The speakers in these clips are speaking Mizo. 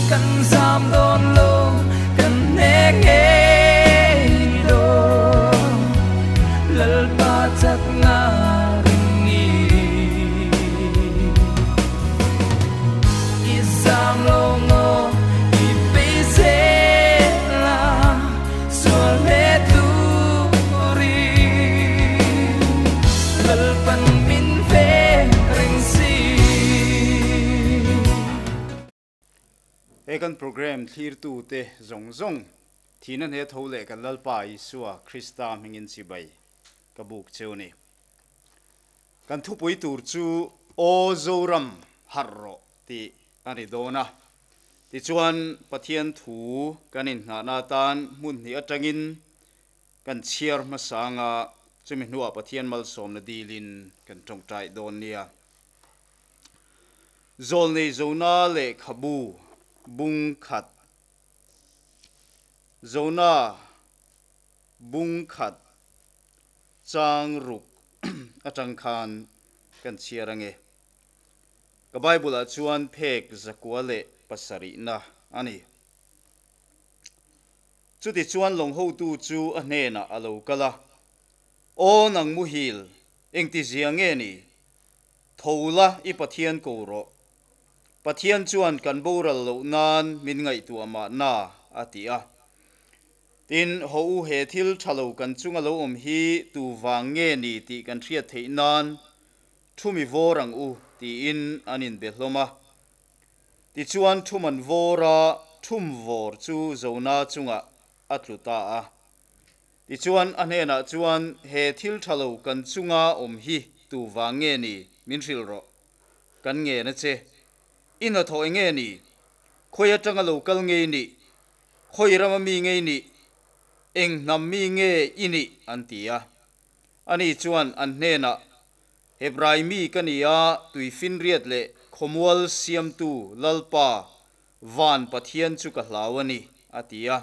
Kan zam dawn lo, kan hneh ngei dawn. Lalpa chakna ringin. I zam lo maw, i beisel a, sual hle turin. Lalpan min ve reng si. He kan program thlirtu te zawng zawng thihna hne tho leh kan Lalpa Isua Krista hmingin chibai ka buk cheu ni. Kan thupui tur chu Aw Zoram harh rawh tih a ni dawn a. Tichuan Pathian thu kan inhnahna atan hmun hnih atangin kan chhiar hmasa anga chumi hnuah Pathian malsawmna dilin kan tawngtai dawn nia. Zawlnei Zona lehkhabu bung khat Zona bung khat chang ruk atang khan kan chhiar ange. Ka Bible ah chuan phek zakua leh pasarihna a ni. Chutichuan lawng hotu chu a hnenah a lo kal a, Aw nang muhil, engtizia nge ni? Tho la i Pathian ko rawh. Pathian chuan kan boral loh nan min ngaihtuah mahna, a ti a. Tin, haw u he thil tha lo kan chunga lo awm hi tu vang nge ni tih kan hriat theih nan thu mi vawr ang u, tiin an inbe hlawm a. Tichuan thum an vawr a, thum vawr chu Zona chungah a tlu ta a. Tichuan, a hnenah chuan, He thil tha lo kan chunga awm hi tu vang nge ni? Min hrilh rawh. Kan ngen a che. I hnathawh eng nge ni? Khawi atanga lo kal nge i nih? Khawi rama mi nge i nih? Eng hnam mi nge i nih? an ti a. Ani chuan an hnenah, Hebrai mi ka ni a, tuifinriat leh khawmual siamtu Lalpa, Van Pathian chu ka hlau a ni, a ti a.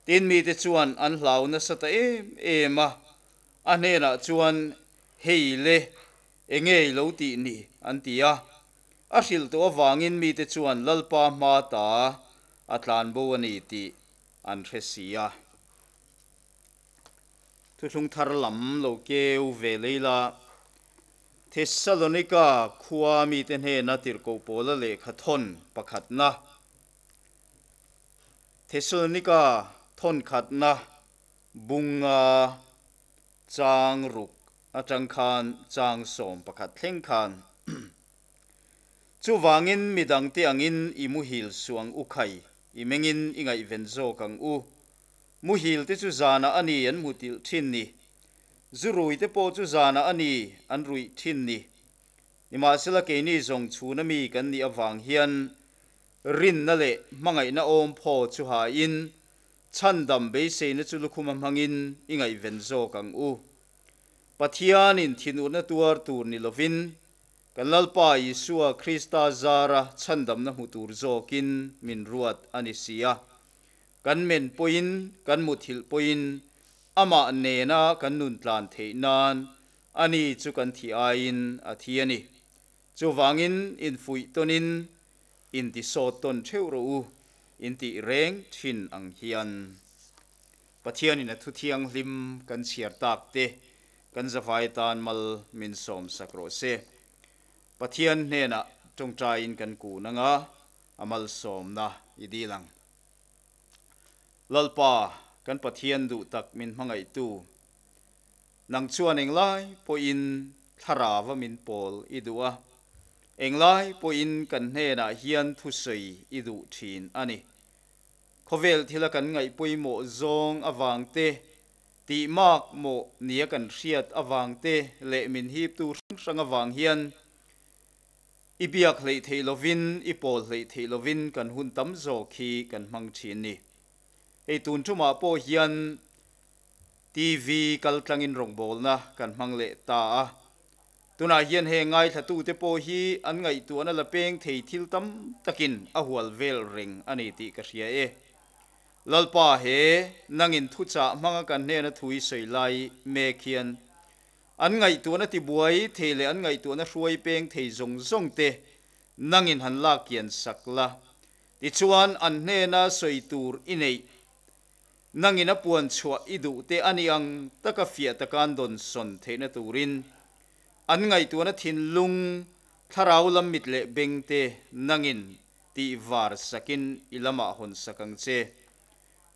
Tin, mite chuan an hlau nasa ta em em a, a hnenah chuan, Hei le, enge i lo tih ni? an ti a. A hrilh tawh avangin mite chuan Lalpa hma ta a tlan bo a ni tih an hre si a. Thuthlung thar lam lo keu ve lei la, Thessalonika khua mite hnena tirhkoh pawla lehkha thawn pakhatna, Thessalonika thawnkhatna bunga chang ruk atang khan chang 11 thleng khan chuvangin midangte angin i muhil suh ang u khai, i mengin i ngaihven zawk ang u. Muhil te chu zanah a ni an hmutilh thin ni. Zu rui te pawh chu zanah a ni an ruih thin ni. Nimahsela keini zawng chhuna mi kan nih avang hian Rinna leh hmangaihna awm phaw chu hain, chhandam beiseina chu lukhuma hmangin i ngaihven zawk ang u. Pathianin thinurna tuar tur ni lovin, kan Lalpa Isua Krista zara chhandamna hmu tur zawkin min ruat a ni si a. Kan men pawhin, kan muthilh pawhin, amah nena kan nun tlan theih nan ani chu kan thih aiin a thi a ni. Chuvangin infuih tawnin Intisawt tawn theuh rawh u, intih reng thin ang hian. Pathianin a thu thianghlim kan chhiar tak te kan zavai tan mal min sawm sak rawh se. Pathian hnenah tawngtaiin kan kun anga a malsawmna i dil ang. Lalpa, kan Pathian duh tak min hmangaihtu, Nang chuan englai pawhin thlarava min pawl i duh a, englai pawhin kan hnenah hian thusawi i duh thin a ni. Khawvel thila kan ngaih pawimawh zawng avang te, tih mak mawh nia kan hriat avang te leh min hiptu hrang hrang avang hian i biak hleih theih lovin, i pawl hleih theih lovin kan hun tam zawk hi kan hmang thin ni. Hei tun tumah pawh hian TV kal tlangin rawngbawlna kan hmang leh ta a. Tunah hian heng ngaithlatute pawh hi an ngaihtuahna la peng thei thil tam takin a hual vel reng a ni tih ka hria e. Lalpa he nangin thuchah hmanga kan hnena thu i sawi lai mek hian an ngaihtuahna tibuai thei leh an ngaihtuahna hruai peng thei zawng zawng te nangin han lak kian sak la. Tichuan an hnena sawi tur i neih nangin a puan chhuah i duh te a ni ang taka fiah taka an dawn sawn theihna turin an ngaihtuahna thinlung thlarau lam mit leh beng te nangin tih var sakin i lamah hawn sak ang che.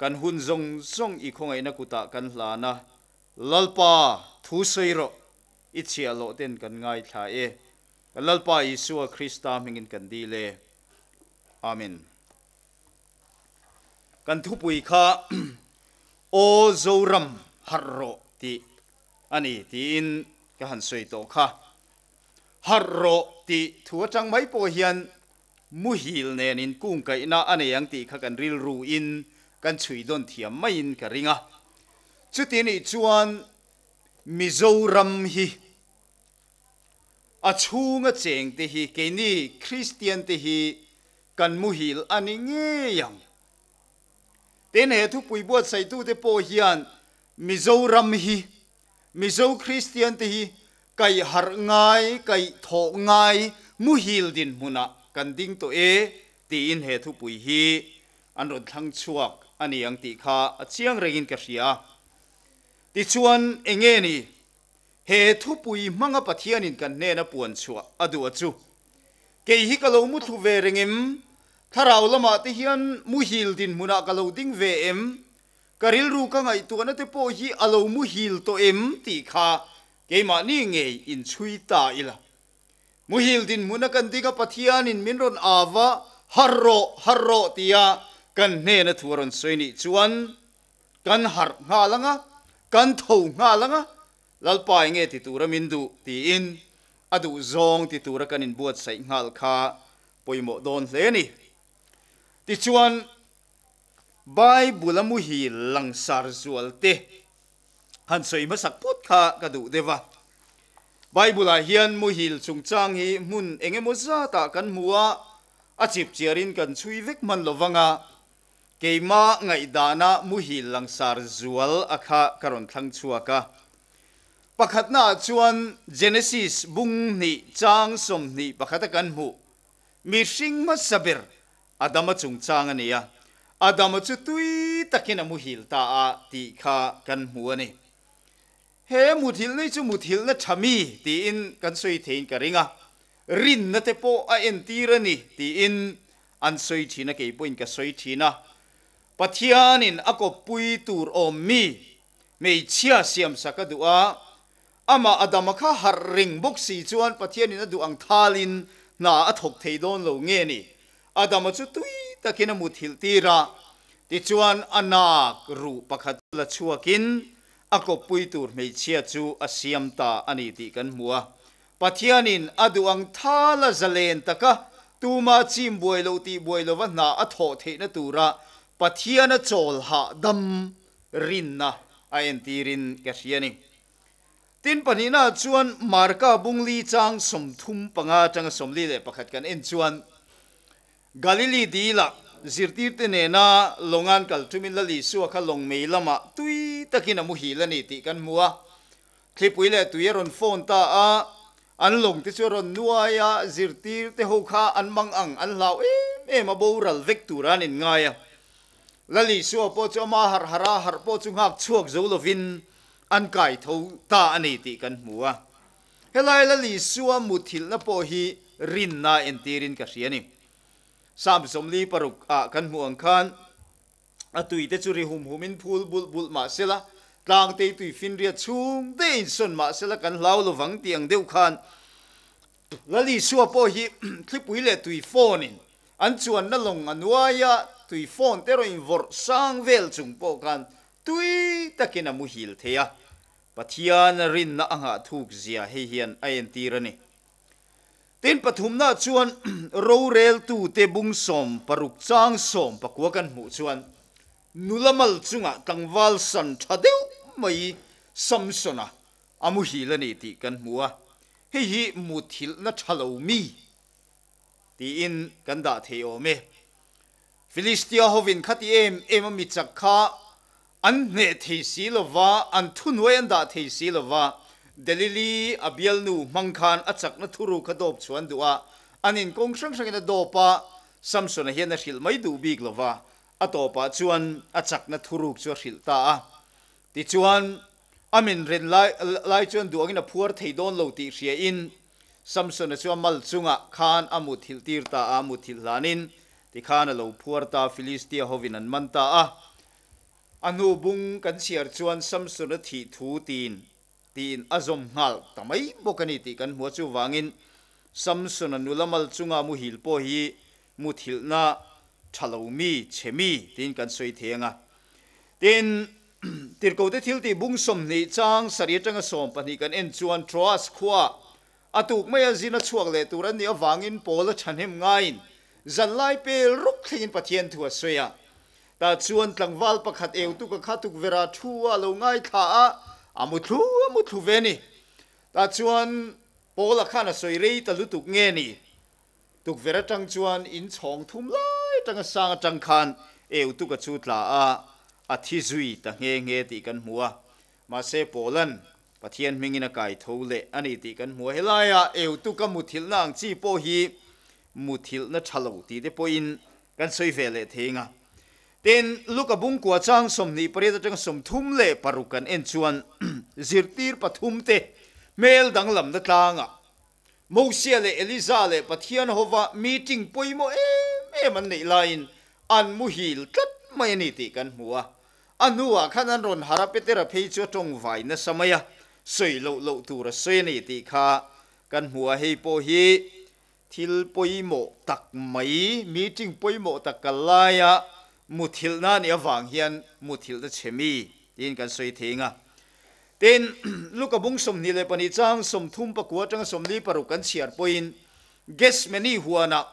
Kan hun zawng zawng i khawngaihna kutah kan hlan a, Lalpa, thu sawi rawh, i chhiahhlawh ten kan ngaithla e. Kan Lalpa Isua Krista hmingin kan dil e. Amen. Kan thupui kha Aw Zoram harh rawh tih a ni tiin ka han sawi tawh kha. Harh rawh tih thu atang mai pawh hian muhil nen inkungkaihna a nei ang tih kha kan rilru in kan chhui dawn thiam maiin ka ring a. Chuti nih chuan Mizoram hi a chhunga chengte hi keini Kristian te hi kan muhil a ni ngei ang. Tin, he thupui buatsaitute pawh hian Mizoram hi, Mizo Kristiante hi kaih harh ngai, kaih thawh ngai muhil dinhmunah kan ding tawh e tiin he thupui hi an rawn thlang chhuak a ni ang tih kha a chiang rengin ka hria a. Tichuan, enge ni He thupui hmanga Pathianin kan hnena puan chhuah a duh a chu. Kei hi ka lo muthlu ve reng em? Thlarau lamah te hian muhil dinhmunah ka lo ding ve em? Ka rilru ka ngaihtuahna te pawh hi a lo muhil tawh em tih kha keimahni ngei inchhui ta ila. Muhil dinhmuna kan ding a Pathianin min rawn au a, Harh rawh, harh rawh tia kan hnena thu a rawn sawi nih chuan kan harh nghal ang a, kan tho nghal ang a, Lalpa enge ti tura min duh tiin a duh zawng ti tura kan inbuatsaih nghal kha pawimawh dawn hle a ni. Tichuan, Bible-a muhil langsar zual te han sawi hmasak phawt kha ka duh deuh a. Bible-ah hian muhil chungchang hi hmun eng emaw zatah kan hmu a, a chipchiarin kan chhui vek hman lo vang a, Keimah ngaihdana muhil langsar zual a kha ka rawn thlang chhuak a. Pakhatnaah chuan Genesis bung hnih chang 21 a kan hmuh mihring hmasa ber Adama chungchang a ni a, Adama chu tui takin a muhil ta a tih kha kan hmu a ni. He muthilhna hi chu muthilhna tha mi tiin kan sawi theiin ka ring a, rinna te pawh a entir a ni tiin An sawi thin a, kei pawhin ka sawi thin a. Pathianin a kawppui tur awm mi hmeichhia siamsak a duh a, amah Adama kha harh reng bawk si chuan Pathianin a duh ang thalin hna a thawk thei dawn lo nge ni? Adama chu tui takin a muthilh tir a, tichuan a nak ruh pakhat chu la chhuakin a kawppui tur hmeichhia chu a siam ta a ni tih kan hmu a. Pathianin a duh ang thala zalen taka tuma chim buai loh tih buai lova hna a thawh theihna tura Pathiana chawl hahdam rinna a entirin ka hria a ni. Tin pahnihnaah chuan Marka bungli chang 35 atanga 41 kan en chuan Galili dila zirtirte nena lawngan kal tumin Lal Isua kha lawng mei lamah tui takin a muhil a ni tih kan hmu a. Thlipui leh tui a rawn phone ta a, an lawng te chu a rawn nuai a, zirtirte ho kha an mang ang, an hlau em em a, boral vek tura an inngai a. Lal Isua pawh chu ama harh harh a, harh pawh chu nghak chhuak zo lovin an kai tho ta a ni tih kan hmu a. Helai Lal Isua muthilhna pawh hi rinna entirin ka hria a ni. Psalm 46 ah kan hmuh ang khan a tuite chu ri hum humin phul bulh bulh mah sela, tlangtei tui finriat chhung te insawn mah sela kan hlau lovang tih ang deuh khan Lal Isua pawh hi thlipui leh tui phone-in an chuanna lawng a nuai a, tui phone te erawh invawrh sang vel chung pawh khan tui takin a muhil thei a. Pathian rinna a nghah thuk zia hei hian a entir a ni. Tin pathumna chuan roreltute bung 16 chang 19 kan hmuh chuan nula mal chungah tlangval san tha deuh mai Samsona a muhil a ni tih kan hmu a, hei hi muthilhna tha lo mi tiin kan dah thei awm e. Filistia hovin khati em em a mi chak kha An hneh thei si lova, an thuhnuai an dah thei si lova, Delili a bialnu hmang khan a chakna thuru kha dawp chu an duh a, an inkawng hrang hrangin a dawp a, Samsona hian a hrilh mai duh bik lo va, a tawpah chuan a chakna thuruk chu a hrilh ta a. Tichuan, a min ren lai lai chuan duh angin a phuar thei dawn lo tih hriain Samsona chu a mal chungah khan a muthilh tir ta a, a muthilh hlanin tikhan a lo phuar ta a, Filistia hovin an man ta a. A hnu bung kan chhiar chuan Samsona thih thu tiin tiin a zawm nghal ta mai bawk a ni tih kan hmu a, chuvangin Samsona nula mal chunga muhil pawh hi muthilhna tha lo mi, chhe mi tiin kan sawi thei ang a. Tin, Tirhkote thiltih bung 20 chang sarih atanga 12 kan en chuan Troas khuaa a tuk maia zin a chhuak leh tur an nih avangin Paula thahnem ngaiin zanlai pel rawk thlengin Pathian thu a sawi a. Tah chuan tlangval pakhat eu tuka kha tukverh ah thu a lo ngaithla a, a mu thlu a mu thlu ve ni. Tah chuan Paula khan a sawi rei ta lutuk nge ni? Tukverh atang chuan in chhawng thum lai atanga sang atang khan eu tuka chu tla a, a thi zui ta nghe nghe tih kan hmu a. Mahse Paula'n Pathian hmingin a kai tho leh a ni tih kan hmu a. Helaia eu tuka muthilhna ang chi pawh hi muthilhna tha lo tih te pawhin Kan sawi ve leh thei anga. Tin, Luka bungkua chang 28 atanga 36 kan en chuan zirtir pathum te hmel danglamna tlangah Mosia leh Eliza leh Pathian hova meeting pawimawh em em an neih laiin an muhil tlat mai a ni tih kan hmu a. A hnuah khan an rawn harh a, Petera phei chu a tawng vai nasa mai a, sawi loh loh tur a sawi a ni tih kha kan hmu a, hei pawh hi Thil pawimawh tak mai, meeting pawimawh tak kal laia muthilhna nih avang hian muthilhna chhe mi tiin kan sawi thei ang a. Tin, Luka bung 22 chang 30 pakua atanga 46 kan chhiar pawhin Gethsemane huanah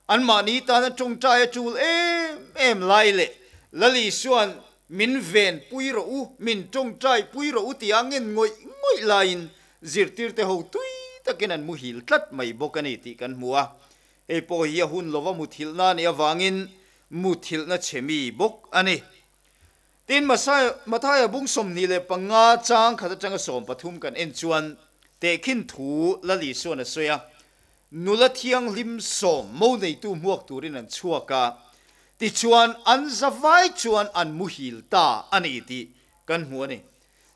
anmahni tana tawngtai a tul em em lai leh Lal Isua'n min ven pui rawh u, min tawngtai pui rawh u tia ngen ngawih ngawih laiin Zirtirte ho tui takin an muhil tlat mai bawk a ni tih kan hmu a, hei pawh hi a hun lova muthilhna a nih avangin muthilhna chhe mi bawk a ni. Tin, Mathaia bung 25 chang khat atanga 13 kan en chuan tehkhin thu Lal Isuan a sawi a, Nula thianghlim sawm mo neitu hmuak turin an chhuak a, tichuan an zavai chuan an muhil ta a ni tih kan hmu a ni.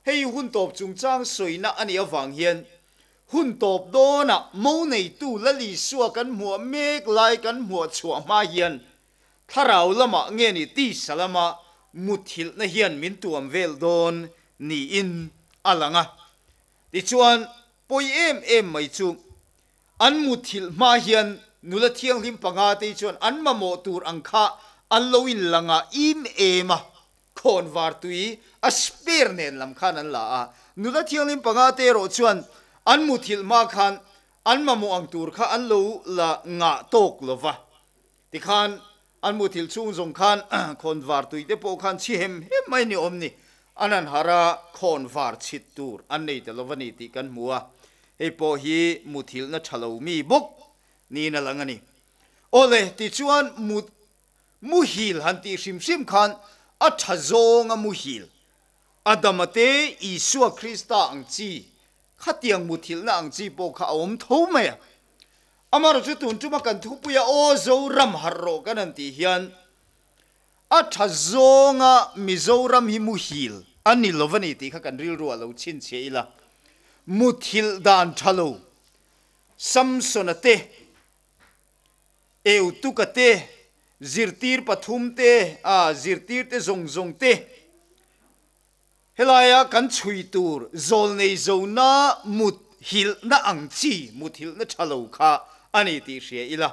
Hei hun tawp chungchang sawina a nih avang hian hun tawp dawnah mo neitu Lal Isua kan hmuah mek lai kan hmuah chhuah hma hian thlarau lamah nge ni tisa lama muthilhna hian min tuam vel dawn niin a lang a. Tichuan, pawi em em mai chu an muthilh hma hian nula thianghlim panga te hi chuan an mamawh tur ang kha an lo inlang a im em a. Khawnvar tui a spare nen lam khan an la a, nula thianghlim panga te erawh chuan an muthilh hma khan an mamawh ang tur kha an lo la ngah tawk lo va. Tikhan an muthilh chhung zawng khan khawnvar tui te pawh khan chhi hem hem mai ni awm ni, an han harh a, khawnvar chhit tur an nei ta lo va ni tih kan hmu a, hei pawh hi muthilhna tha lo mi bawk niin a lang a ni. Awle, tichuan mut Muhil han tih hrim hrim khan a tha zawnga muhil, Adama te Isua Krista ang chi, khatiang muthilhna ang chi pawh kha a awm tho mai a. Amaherawhchu chu tun tuma kan thupuia aw Zoram harh rawh kan han tih hian a tha zawnga Mizoram hi muhil a ni lo va ni tih kha kan rilru ah lo chhinchhiah ila. Muthilh dan tha lo Samsona te Eutuka te, zirtir pathum te, a zirtir te zawng zawng te, helaia kan chhui tur zawlnei zona mut hilhna ang chi, mut hilhna tha lo kha a ni tih hria ila.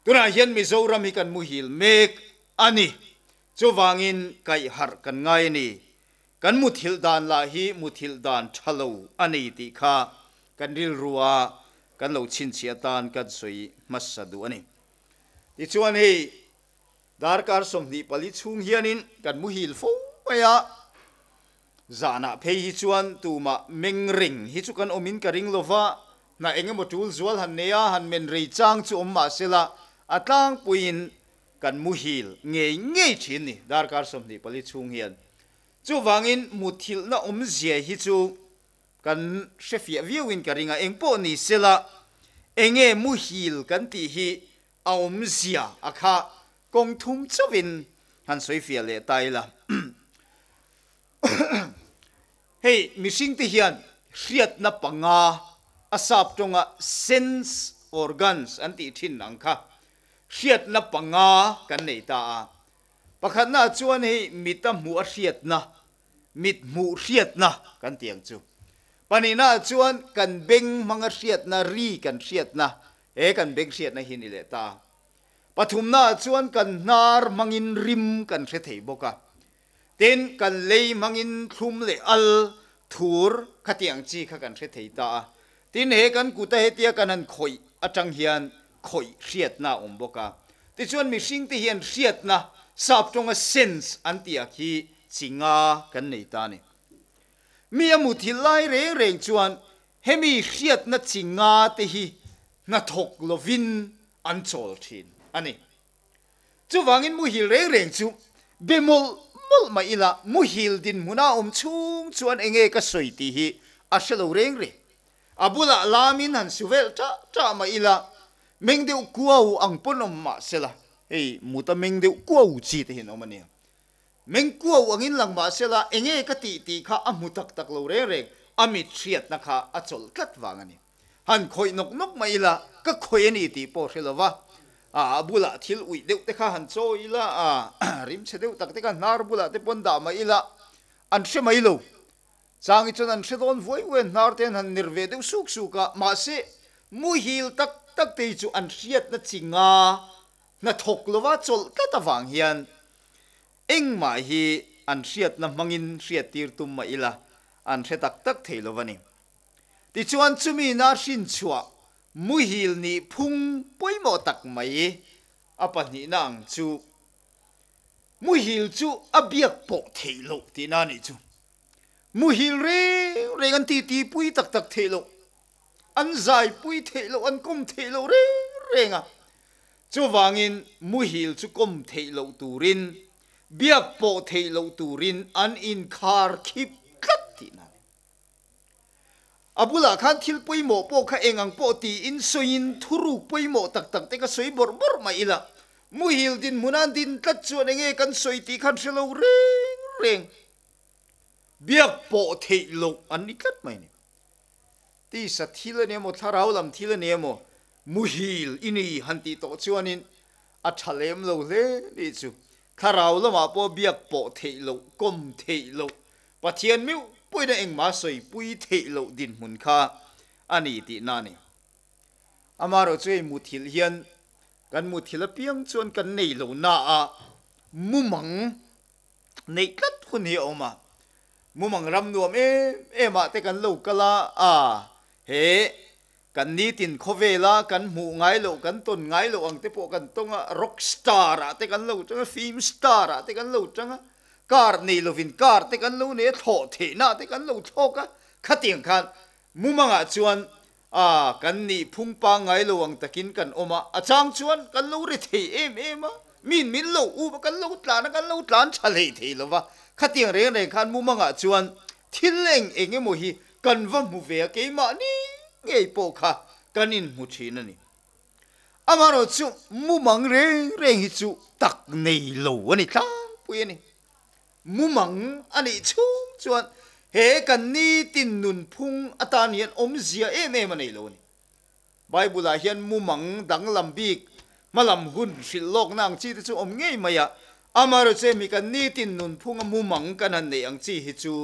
Tunah hian Mizoram hi kan muhil mek a ni. Chuvangin kaihharh kan ngai a ni. Kan muthilh dan lah hi muthilh dan tha lo a nei tih kha kan rilrua kan lo chhinchhiah atan kan sawi hmasa duh a ni. Tichuan hei darkar 24 chhung hianin kan muhil fo mai a, zanah phei hi chuan tumah meng reng hi chu kan awmin ka ring lova, hna eng emaw tul zual han nei a, han men rei chang chu awm mahsela a tlangpuiin Kan muhil ngei ngei thin ni darkar 24 chhung hian. Chuvangin muthilhna awmzia hi chu kan hrefiah viauin ka ring a, engpawh ni sela enge muhil kan tih hi a awmzia a kha kawng thum chauhin han sawi fiah leh ta ila. Hei mihringte hian hriatna panga a sap tawnga sense organs an tih thin ang kha hriatna panga kan nei ta a. Pakhatnaah chuan hei mita hmuh a hriatna, mit hmuh hriatna kan tih ang chu. Pahnihnaah chuan kan beng hmanga hriatna, ri kan hriatna, he kan beng hriatna hi ni leh ta. Pathumnaah chuan kan hnar hmangin rim kan hre thei bawk a. Tin, kan lei hmangin thlum leh al, thur khatiang chi kha kan hre thei ta a. Tin, he kan kuta hetia kan han khawih atang hian khawih hriatna a awm bawk a. Tichuan mihringte hian hriatna, sap tawnga sense an tih ah khi chi nga kan nei ta a ni. Mi a muthilh lai reng reng chuan hemi hriatna chi nga te hi hnathawk lovin an chawl thin a ni. Chuvangin muhil reng reng chu be mawlh mawlh mah ila muhil dinhmuna awm chhung chuan enge ka sawi tih hi a hre lo reng reng. A bulah lamin han su vel ṭah ṭah mah ila meng deuh kuau ang pawn awm mah sela, hei muta meng deuh kuau chi te hian awm a nia. Meng kuau angin lang mah sela enge ka tih tih kha a hmu tak tak lo reng reng, a mit hriatna kha a chawlh tlat vang a ni. Han khawih nawk nawk mai ila, ka khawih a ni tih pawh hre lova, a bulah thil uih deuh te kha han chawi ila, a rim chhe deuh tak te kha hnar bulah te pawn dah mai ila, an hre mai lo. Changi chuan an hre dawn vuai vuai a, hnar te an han ner ve deuh suk suk a, mahse muhil tak tak te hi chu an hriatna chi nga hnathawk lova chawlh tlat avang hian engmah hi an hriatna hmangin hriattir tum mah ila an hre tak tak thei lo a ni. Tichuan chumi na hrinchhuah muhil nih phung pawimawh tak mai a pahnihna ang chu muhil chu a biak pawh theih loh tihna a nih chu. Muhil reng reng an titi pui tak tak theih loh, an zai pui theih loh, an kawm theih loh reng reng a. Chuvangin muhil chu kawm theih loh turin, biak pawh theih loh turin an inkhar khip tlat tihna a ni. A bulah khan thil pawimawh pawh kha eng ang pawh tiin sawiin thuruk pawimawh tak tak te ka sawi bawrh bawrh mai ila, muhil dinhmun an din tlat chuan enge kan sawi tih khan hre lo reng reng. Biak pawh theih loh an ni tlat mai ni. Tisa thil a ni emaw, thlarau lam thil a ni emaw, muhil i ni han tih tawh chuanin a tha lem lo hle nih chu. Thlarau lamah pawh biak pawh theih loh, kawm theih loh, Pathian meuh pawhin a engmah sawipui theih loh dinhmun kha a ni tihna a ni. Amaherawh chu hei muthilh hian kan muthilh apiang chuan kan nei lo na a, mumang neih tlat hun hi a awm a. Mumang ram nuam em em ah te kan lo kal a, a he Kan nitin khawvela kan hmuh ngai loh, kan tawn ngai loh ang te pawh kan tawng a, rock star ah te kan lo tang a, film star ah te kan lo tang a, car nei lovin car te kan lo nei a, thlawh theihna ah te kan lo thlawk a, khatiang khan mumangah chuan ah kan nih phung pangngai lo ang takin kan awm a, a chang chuan kan lo ri thei em em a, min min lo up a, kan lo tlan a, kan lo tlan tha hlei thei lo va, khatiang reng reng khan mumangah chuan thil eng eng emaw hi Kan va hmu ve a, keimahni ngei pawh kha kan inhmu thin a ni. Amaherawh chu mumang reng reng hi chu tak nei lo a ni tlangpui a ni. Mumang a nih chhung chuan he kan nitin nunphung atan hian awmzia em em a nei lo a ni. Bible-ah hian mumang danglam bik, hmalam hun hrilh lawkna ang chi te chu awm ngei mai a, amaherawh chu hemi kan nitin nunphunga mumang kan han neih ang chi hi chu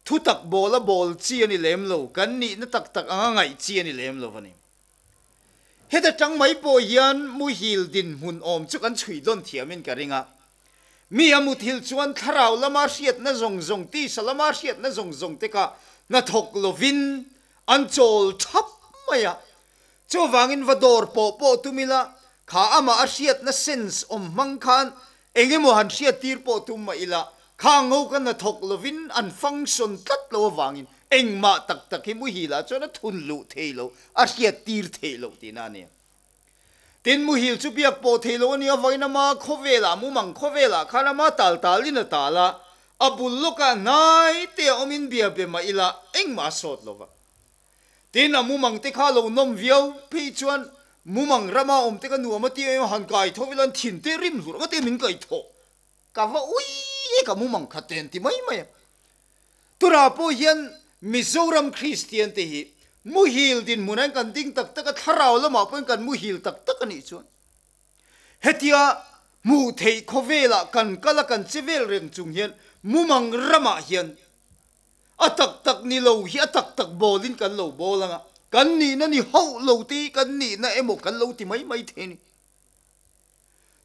Thutak bawl a bawl chi a ni lem lo, kan nihna tak tak anga ngaih chi a ni lem lo a ni. Heta tang mai pawh hian muhil dinhmun awm chu kan chhui dawn thiamin ka ring a. Mi a muthil chuan thlarau lama hriatna zawng zawng, tisa lama hriatna zawng zawng te kha hnathawk lovin an chawl thap mai a. Chuvangin va dawr pawh pawh tum ila, kha amah a hriatna sense awm hmang khan eng emaw han hriattir pawh tum mah ila, kha ngo ka hnathawk lovin an function tlat lo avangin engmah tak tak hi muhil ah chuan a thun luh thei lo, a hriattir theih loh tihna a ni. Tin, muhil chu biak pawh thei lo a nih avangin ama khawvelah, mumang khawvelah khan ama tal talin a tal a, a bul lawkah hnai te a awmin bia be mah ila engmah a sawt lo va. Tin, a mumang te kha lo nawm viau phei chuan Mumang rama awm te ka nuam a ti em han kai tho ila an thin te rim hlur ang a ti min kai tho. Ka va ui e ka mumang kha te an ti mai mai a. Tunah pawh hian Mizoram Kristian te hi muhil dinhmun ah hian kan ding tak tak a, thlarau lamah pawhin kan muhil tak tak a nih chuan hetia hmuh theih khawvelah kan kal a kan che vel reng chung hian mumang ramah hian a tak tak ni lo hi a tak tak bawlin kan lo bawl ang a, kan nihna ni hauh lo te hi kan nihna emaw kan lo ti mai mai thei a ni.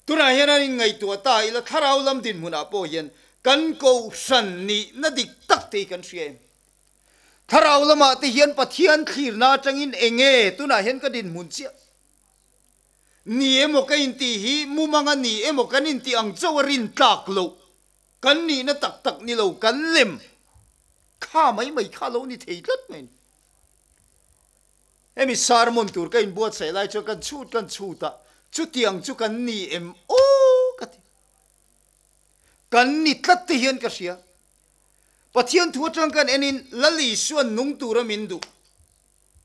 Tunah hian an inngaihtuah ta ila thlarau lam dinhmunah pawh hian kan kohhran nihna dik tak te hi kan hria em? Thlarau lamah te hian Pathian thlirna atangin enge tunah hian ka dinhmun chiah? Ni emaw ka intih hi mumanga ni emaw kan intih ang chauh a rintlak loh kan nihna tak tak ni lo kan lem kha mai mai kha lo ni thei tlat mai a ni. Hemi sermon tur ka inbuatsaih lai chuan kan chhut kan chhut a, chutiang chu kan ni em aw ka ti. Kan ni tlat te hian ka hria. Pathian thu atang kan enin Lal Isuan nung tura min duh.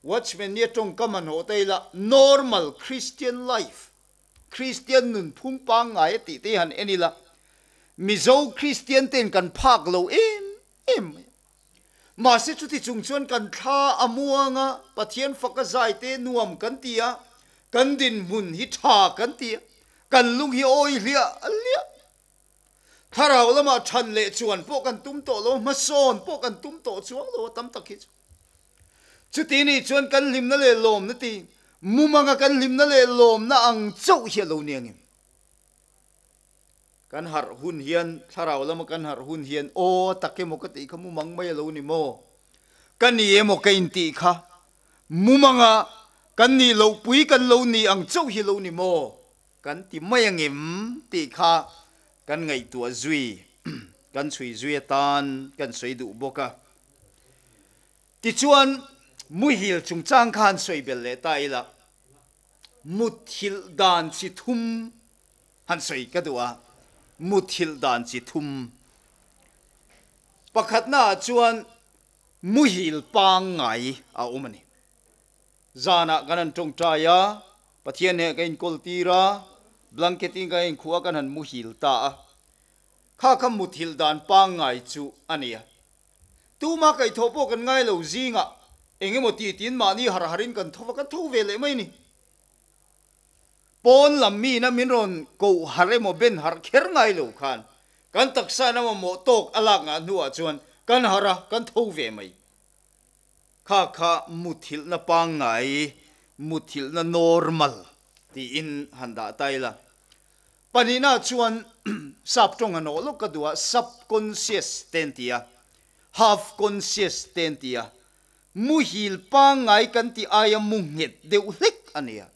Watchman nia tawngkam han hawh ta ila normal Christian life, Christian nunphung pangngai a tih te hi han en ila Mizo Christian ten kan phak lo em em mai a. Mahse chuti chung chuan kan thla a muang a, Pathian fak a zai te nuam kan ti a, kan dinhmun hi tha kan ti a, kan lung hi awi hliah hliah. Thlarau lamah than leh chuan pawh kan tum tawh lo, hmasawn pawh kan tum tawh chuang lo a tam tak hi chu. Chuti nih chuan kan hlimna leh lawmna ti mumanga kan hlimna leh lawmna ang chauh hi a lo ni angem? Kan harh hun hian, thlarau lama kan harh hun hian, aw a tak emaw ka tih kha mumang mai a lo ni maw? Ka ni emaw ka intih kha mumanga kan nih loh pui kan lo nih ang chauh hi lo ni maw? Kan ti mai angem tih kha kan ngaihtuah zui, kan chhui zui atan kan sawi duh bawk a. Tichuan, muhil chungchang kha han sawi belh leh ta ila, muthilh dan chi thum Han sawi ka duh a, muthilh dan chi thum. Pakhatnaah chuan muhil pangngai a awm a ni. Zanah kan han tawngtai a, Pathian heh ka inkawl tir a, blanket in ka inkhuh a kan han muhil ta a. Kha kha muthilh dan pangngai chu a ni a. Tuma kaihthawh pawh kan ngai lo zingah eng emaw ti tiin mahni harh harhin kan tho va, kan tho ve leh mai a ni. Pawn lam miin a min rawn koh harh emaw ben harh kher ngai lo khan kan taksa in a mamawh tawk a lak ngah hnuah chuan kan harh a, kan tho ve mai. Kha kha muthilhna pangngai, muthilhna normal tiin han dah ta ila. Pahnihna chuan sap tawng han awh lawk ka duh a, subconscious te an ti a, half conscious te an ti a, Muhil pangngai kan tih aia mu nghet deuh hlek a nia.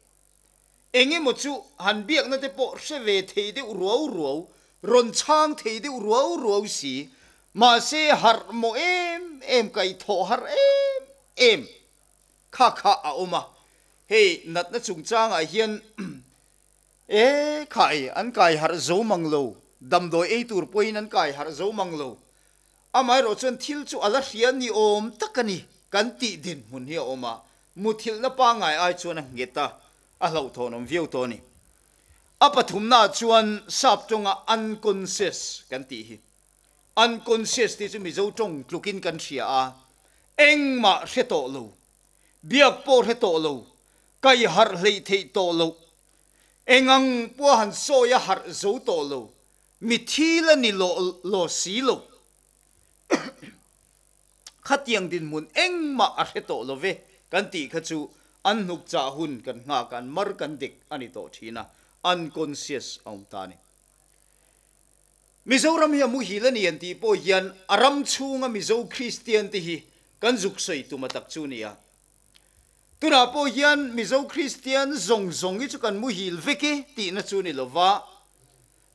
Eng emaw chu han biakna te pawh hre ve thei deuh ruau ruau, rawn chhang thei deuh ruau ruau si, mahse harh mawh em em kaihthawh harh em em kha kha a awm a. Hei natna chungchangah hian e khai an kai harh zo mang lo, damdawi ei tur pawhin an kai harh zo mang lo, Amaherawh chuan thil chu a la hria ni awm tak a ni kan tih dinhmun hi a awm a, muthilhna pangngai ai chuan a nghet a, a hlauhthawn awm viau tawh a ni. A pathumnaah chuan sap tawnga unconscious kan tih hi. Unconscious tih chu Mizo tawng tlukin kan hria a, engmah hre tawh lo, biak pawh hre tawh lo, kaiharh hleih theih tawh loh, engang pawha han sawi a harh zo tawh lo, Mi thil a ni lo lo si lo. Khatiang dinhmun engmah a hre tawh lo ve kan tih kha chu an hnuk chah hun kan nghak a, an mar kan dek a ni tawh thin a, unconscious a awm ta a ni. Mizoram hi a muhil a ni an tih pawh hian a ram chhunga Mizo Kristian te hi kan zuk sawi tum a tak chu nia. Tunah pawh hian Mizo Kristian zawng zawng hi chu kan muhil vek e tihna chu ni lova,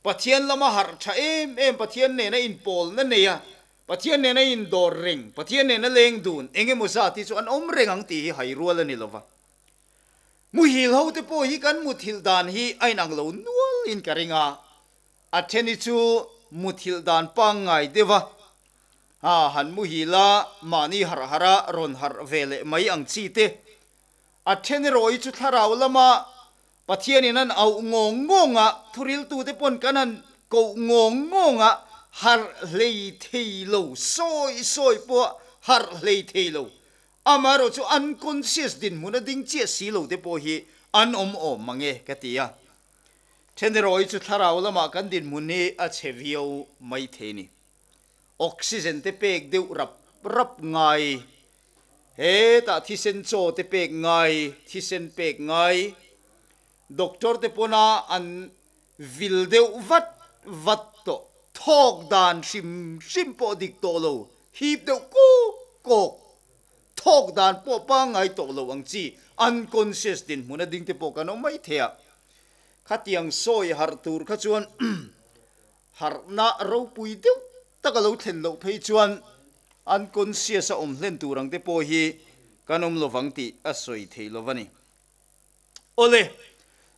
Pathian lama harh tha em em, Pathian nena inpawlna nei a, Pathian nena indawr reng, Pathian nena leng dun eng emaw zat hi chu an awm reng ang tih hi hai rual a ni lova. Muhil ho te pawh hi kan muthilh dan hi a inang lo nual in ka ring a, a then hi chu muthilh dan pangngai deuh a, Ha han muhil a, mahni harh harh a rawn harh ve leh mai ang chi te. A then erawh hi chu thlarau lama Pathianin an auh ngawng ngawng a, thuriltute pawn kan han koh ngawng ngawng a, harh hlei thei lo, sawi sawi pawh harh hlei thei lo. Amaherawh chu unconscious dinhmun a ding chiah si lo te pawh hi an awm awm mange ka ti a. Thenerawih chu thlarau lamah kan dinhmun hi a chhe viau mai thei ni. Oxygen te pek deuh rap rap ngai, hetah thisen chaw te pek ngai, thisen pek ngai, doctor te pawna an vil deuh vat vat tawh, thawk dan hrim hrim pawh dik tawh lo, hip deuh kawk kawk, thawk dan pawh pangngai tawh lo ang chi unconscious dinhmun a ding te pawh kan awm mai thei a. Khatiang sawi harh tur kha chuan Harhna ropui deuh tak a lo thlen loh phei chuan unconscious a awm hlen tur ang te pawh hi kan awm lovang tih a sawi thei lo a ni. Awle,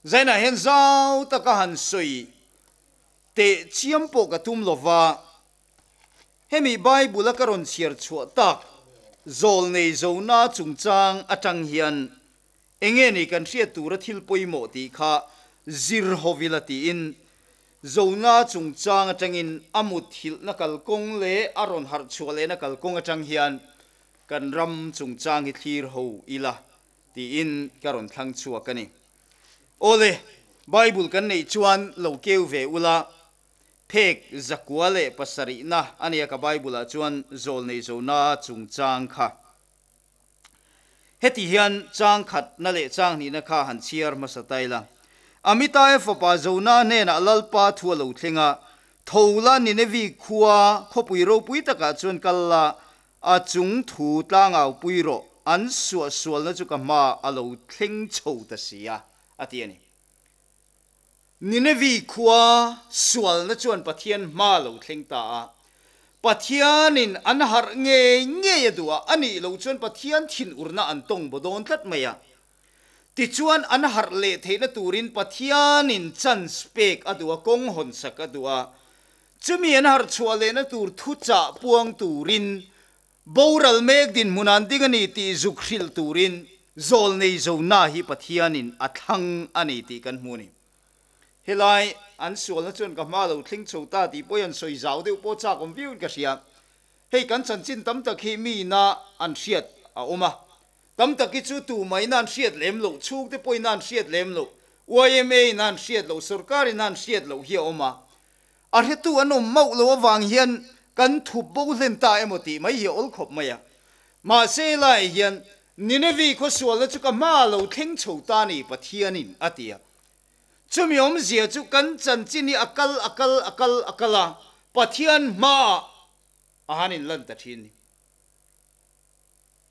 Zainah hian zau taka han sawi teh chiam pawh ka tum lova, hemi Bible a ka rawn chhiar chhuah tak zawlnei zona chungchang atang hian Enge ni kan hriat tura thil pawimawh tih kha zir hovila tiin Zona chungchang atangin a muthilhna kalkawng leh a rawn harh chhuah lehna kalkawng atang hian kan ram chungchang hi thlir ho ila tiin ka rawn thlang chhuak a ni. Awle, Bible kan neih chuan lo keu ve ula, phek zakua leh pasarihna a nia ka Bible-ah chuan zawlnei Zona chungchang kha. Heti hian chang khatna leh chang hnihna kha han chhiar hmasa ta ila. Amitai fapa Jonah hnenah Lalpa thu a lo thleng a, Tho la Ninevi khua khawpui ropui takah chuan kal la, a chung thu tlangau pui rawh, an suahsualna chu ka hmaah a lo thleng chho ta si a, a ti a ni. Ninevi khua sualna chuan Pathian hma lo thleng ta a. Pathianin an harh ngei ngei a duh a, a nih loh chuan Pathian thinurna an tawng baw dawn tlat mai a. Tichuan an harh leh theihna turin Pathianin chance pek a duh a, kawng hawnsak a duh a. Chumi an harh chhuah lehna tur thuchah puang turin Boral mek dinhmun an ding a ni tih zuk hrilh turin zawlnei Jonah hi Pathianin a thlang a ni tih kan hmu a ni. Helai an sualna chuan ka hma lo thleng chho ta tih pawh hi an sawi zau deuh pawh chak awm viauin ka hria. Hei kan chanchin tam tak hi miina an hriat a awm a, tam tak hi chu tumaina an hriat lem loh, chhungte pawhin an hriat lem loh, yma in an hriat loh, sorkarin an hriat loh hi a awm a. A hretu an awm mauh lo avang hian kan thup bo hlen ta emaw tih mai hi a awl khawp mai a. Mahse lai hian Ninevi khawsualna chu ka hma lo thleng chho ta ni Pathianin a ti a. Chumi awmzia chu kan chanchin hi a kal a kal a kal a kal a, Pathian hmaah a han inlan ta thin ni.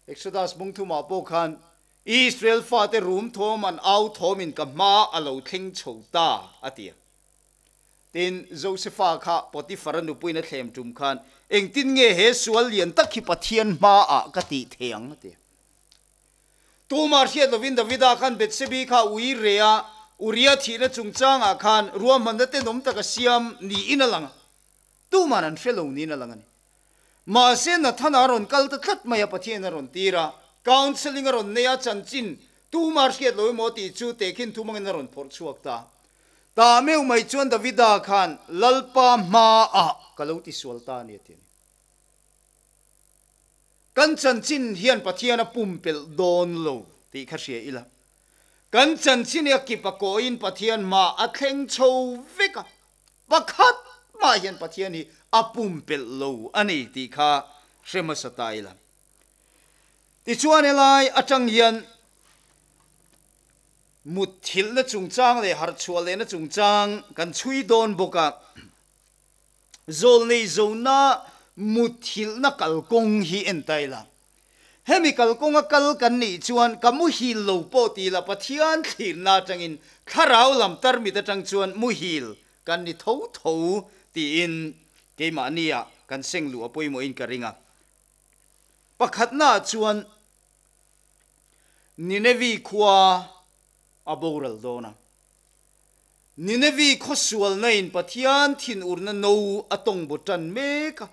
Exodus bungthumah pawh khan Israel fate rum thawm an au thawmin ka hma a lo thleng chho ta a ti a. Tin, Josefa kha Potifara nupuiin a thlem tum khan, Engtin nge he sual lian tak hi Pathian hmaah ka tih thei ang? a ti. Tumah hriat lovin Davida khan Bethsebi kha ui re a, Uria thihna chungchangah khan ruahmanna tenawm tak a siam niin a lang a. Tuman an hre lo niin a lang a ni. Mahse, Nathana a rawn kal ta tlat mai a, Pathian a rawn tir a, counselling a rawn nei a, chanchin tumah hriat lo emaw tih chu tehkhin thu hmangin a rawn phawrh chhuak ta. Ta meuh mai chuan Davida khan Lalpa hmaah ka lo tisual ta a ni a ti a ni. Kan chanchin hian Pathian a pumpelh dawn lo tih kha hria ila. Kan chanchin hi a kip a kawiin Pathian hmaah a thleng chho vek a, pakhat mah hian Pathian hi a pumpelh lo a ni tih kha hre hmasa ta ila. Tichuan helai atang hian Mutthilhna chungchang leh harhchhuah lehna chungchang kan chhui dawn bawk a, zawlnei zona mutthilhna kalkawng hi en ta ila. Hemi kalkawnga kal kan nih chuan ka muhil lo pawh ti ila Pathian thlirna atangin thlarau lam tarmit atang chuan muhil kan ni tho tho tiin keimahnia kan seng luh a pawimawhin ka ring a. Pakhatnaah chuan. Ninevi khua a boral dawn a. Ninevi khawsualna in Pathian thinurna no a tawng baw tan mek a.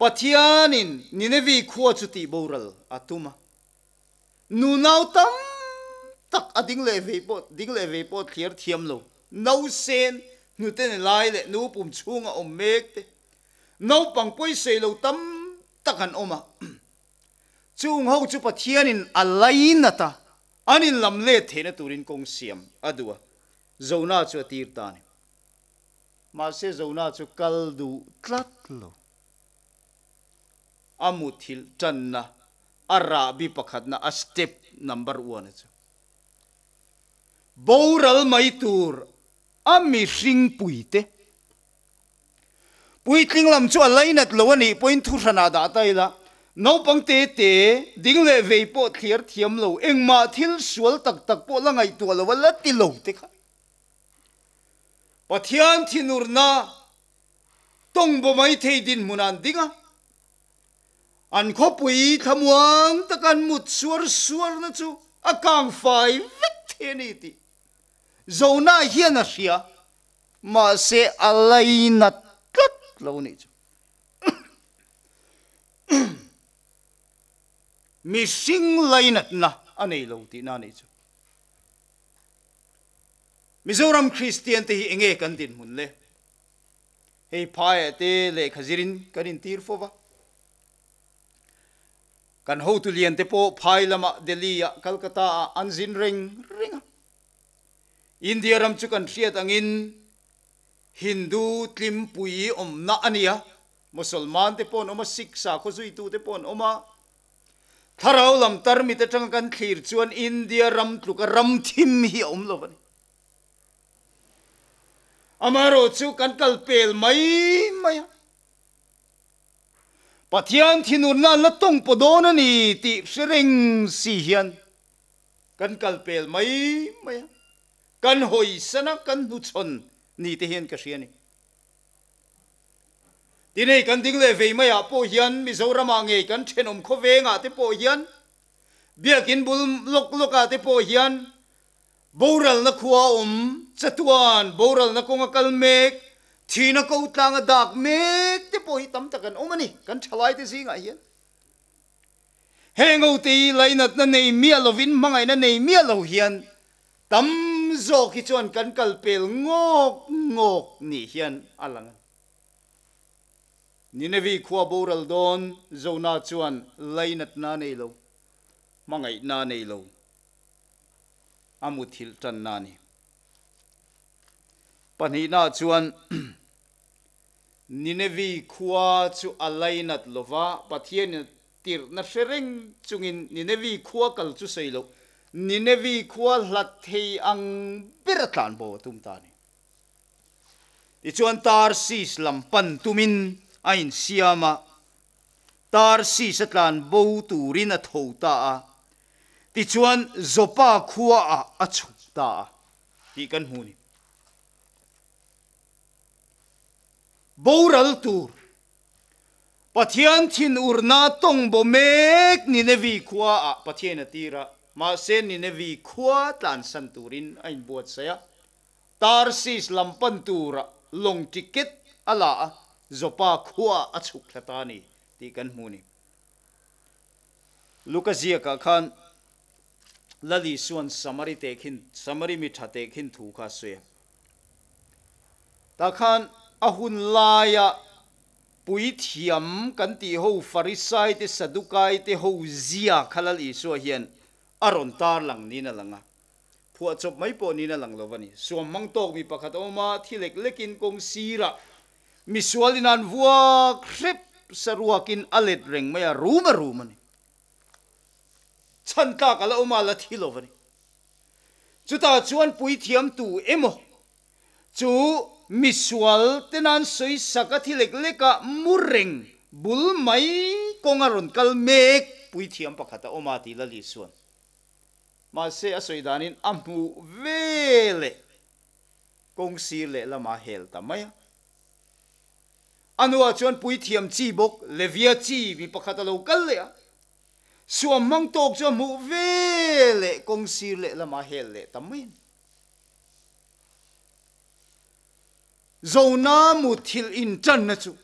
Pathianin Ninevi khua chu tih boral a tum a. Nunau tam tak a ding leh vei pawh ding leh vei pawh thliar thiam lo nausen hnute ni lai leh nu pum chhunga awm mek te naupang pawisei lo tam tak an awm a. Chung ho chu Pathianin a lainat a, an inlam let theihna turin kawng siam a duh a, Zona chu a tir ta a ni. Mahse Zona chu kal duh tlat lo. A muthilh tanna, a rahbi pakhatna, a step number one a chu boral mai tur a mihring puite. Puitling lam chu a lainat lo a nih pawhin thuhranah dah ta ila, naupang te te, ding leh vei pawh thliar thiam lo, engmah thil sual tak tak pawh la ngaihtuah lo a la ti lo te kha Pathian thinurna tawng baw mai thei dinhmunah an ding a, an khawpui thlamuang taka an mut suar suarna chu a kang fai vek thei a ni tih Zona hian a hria. Mahse a lainat tlat lo nih chu. Mihring lainatna a nei lo tihna a nih chu. Mizoram Kristian te hi enge kan dinhmun le? Hei phaiah te lehkha zirin kan intir fo va. Kan hotu lian te pawh phai lamah Delhi-ah Calcutta-ah an zin reng reng a. India ram chu kan hriat angin Hindu tlimpui awmna a ni a, Mosolman te pawh an awm a, Sikh sakhaw zuitu te pawh an awm a. Thlarau lam tarmit atanga kan thlir chuan India ram tluka ram thim hi a awm lo a ni. Amaherawh chu kan kal pel mai mai a, Pathian thinurna an la tawng pawh dawn a ni tih hre reng si hian Kan kal pel mai mai a, kan hawisan a, kan hnuchhawn ni te hian ka hria a ni. Tin hei kan ding leh vei maiah pawh hian Mizoramah ngei kan thenawm khawvengah te pawh hian Biakin bul lawk lawkah te pawh hian boralna khua a awm, chatuan boralna kawnga kal mek, thihna ko tlanga dak mek te pawh hi tam tak an awm a ni kan thalaite zingah hian. Heng hote hi lainatna nei miah lovin hmangaihna nei miah lo hian tam zawk hi chuan kan kal pel ngawk ngawk nih hian a lang a ni. Ninevi khua boral dawn Jona chuan lainatna nei lo, hmangaihna nei lo a muthilh tanna a ni. Pahnihna chuan Ninevi khua chu a lainat lo va, Pathianin a tirhna hre reng chungin Ninevi khua kal chu sawi loh, Ninevi khua hlat thei ang ber a tlan bo a tum ta a ni. Tichuan Tarsis lam pan tumin a insiam a, Tarsis a tlan bo turin a tho ta a, tichuan Joppa khuaah a chhuk ta a tih kan hmu a ni. Boral tur Pathian thinurna tawng baw mek Ninevi khua ah Pathian a tir a, mahse Ninevi khua tlansan turin a inbuatsaih a, Tarsis lam pan tura lawng ticket a la a, Joppa khua ah a chhuk thla ta a ni tih kan hmu a ni. Luka ziakah khan Lal Isua'n Samari tehkhin, Samari mi tha tehkhin thu kha a sawi a. Tah khan a hun laia puithiam kan tih ho Farisai te Sadukai te ho zia kha Lal Isua hian a rawn tar lang niin a lang a. Phuahchawp mai pawh niin a lang lo va ni. Suam hmang tawk mi pakhat a awm a, thi lek lekin kawng sirah misualin an vuak hrep saruakin a let reng mai a, rum a rum a ni. Chhan tlak a la awm a, la thi lo va ni. Chutah chuan puithiam tu emaw chu misual te nan sawi sak a thi lek lek a, mu reng bul mai kawnga rawn kal mek puithiam pakhat a awm a tih Lali chuan. Mahse a sawi danin a hmuh ve leh kawng sir lehlamah a hel ta mai a. A hnuah chuan puithiam chi bawk Levia chi mi pakhat a lo kal leh a, suam hmang tawk chu a hmuh ve leh kawng sir lehlamah a hel leh ta mai a ni. Zona muthilh intanna chu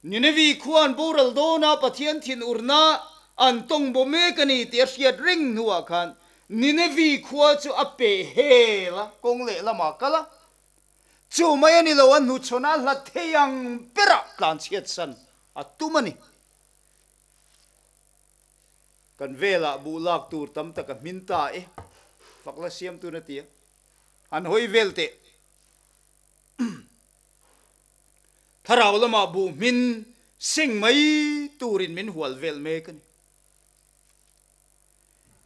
Ninevi khua an boral dawn a, Pathian thinurna an tawng baw mek a ni tih a hriat reng hnuah khan Ninevi khua chu a peh hel a, kawng lehlamah a kal a. Chu mai a ni lo, a hnuchhawn a hlat thei ang berah tlanchhiatsan a tum a ni. Kan velah buh lak tur tam tak a hmin ta e, fak la siam tun a ti a. Han hawi vel teh. Thlarau lamah buh hmin seng mai turin min hual vel mek a ni.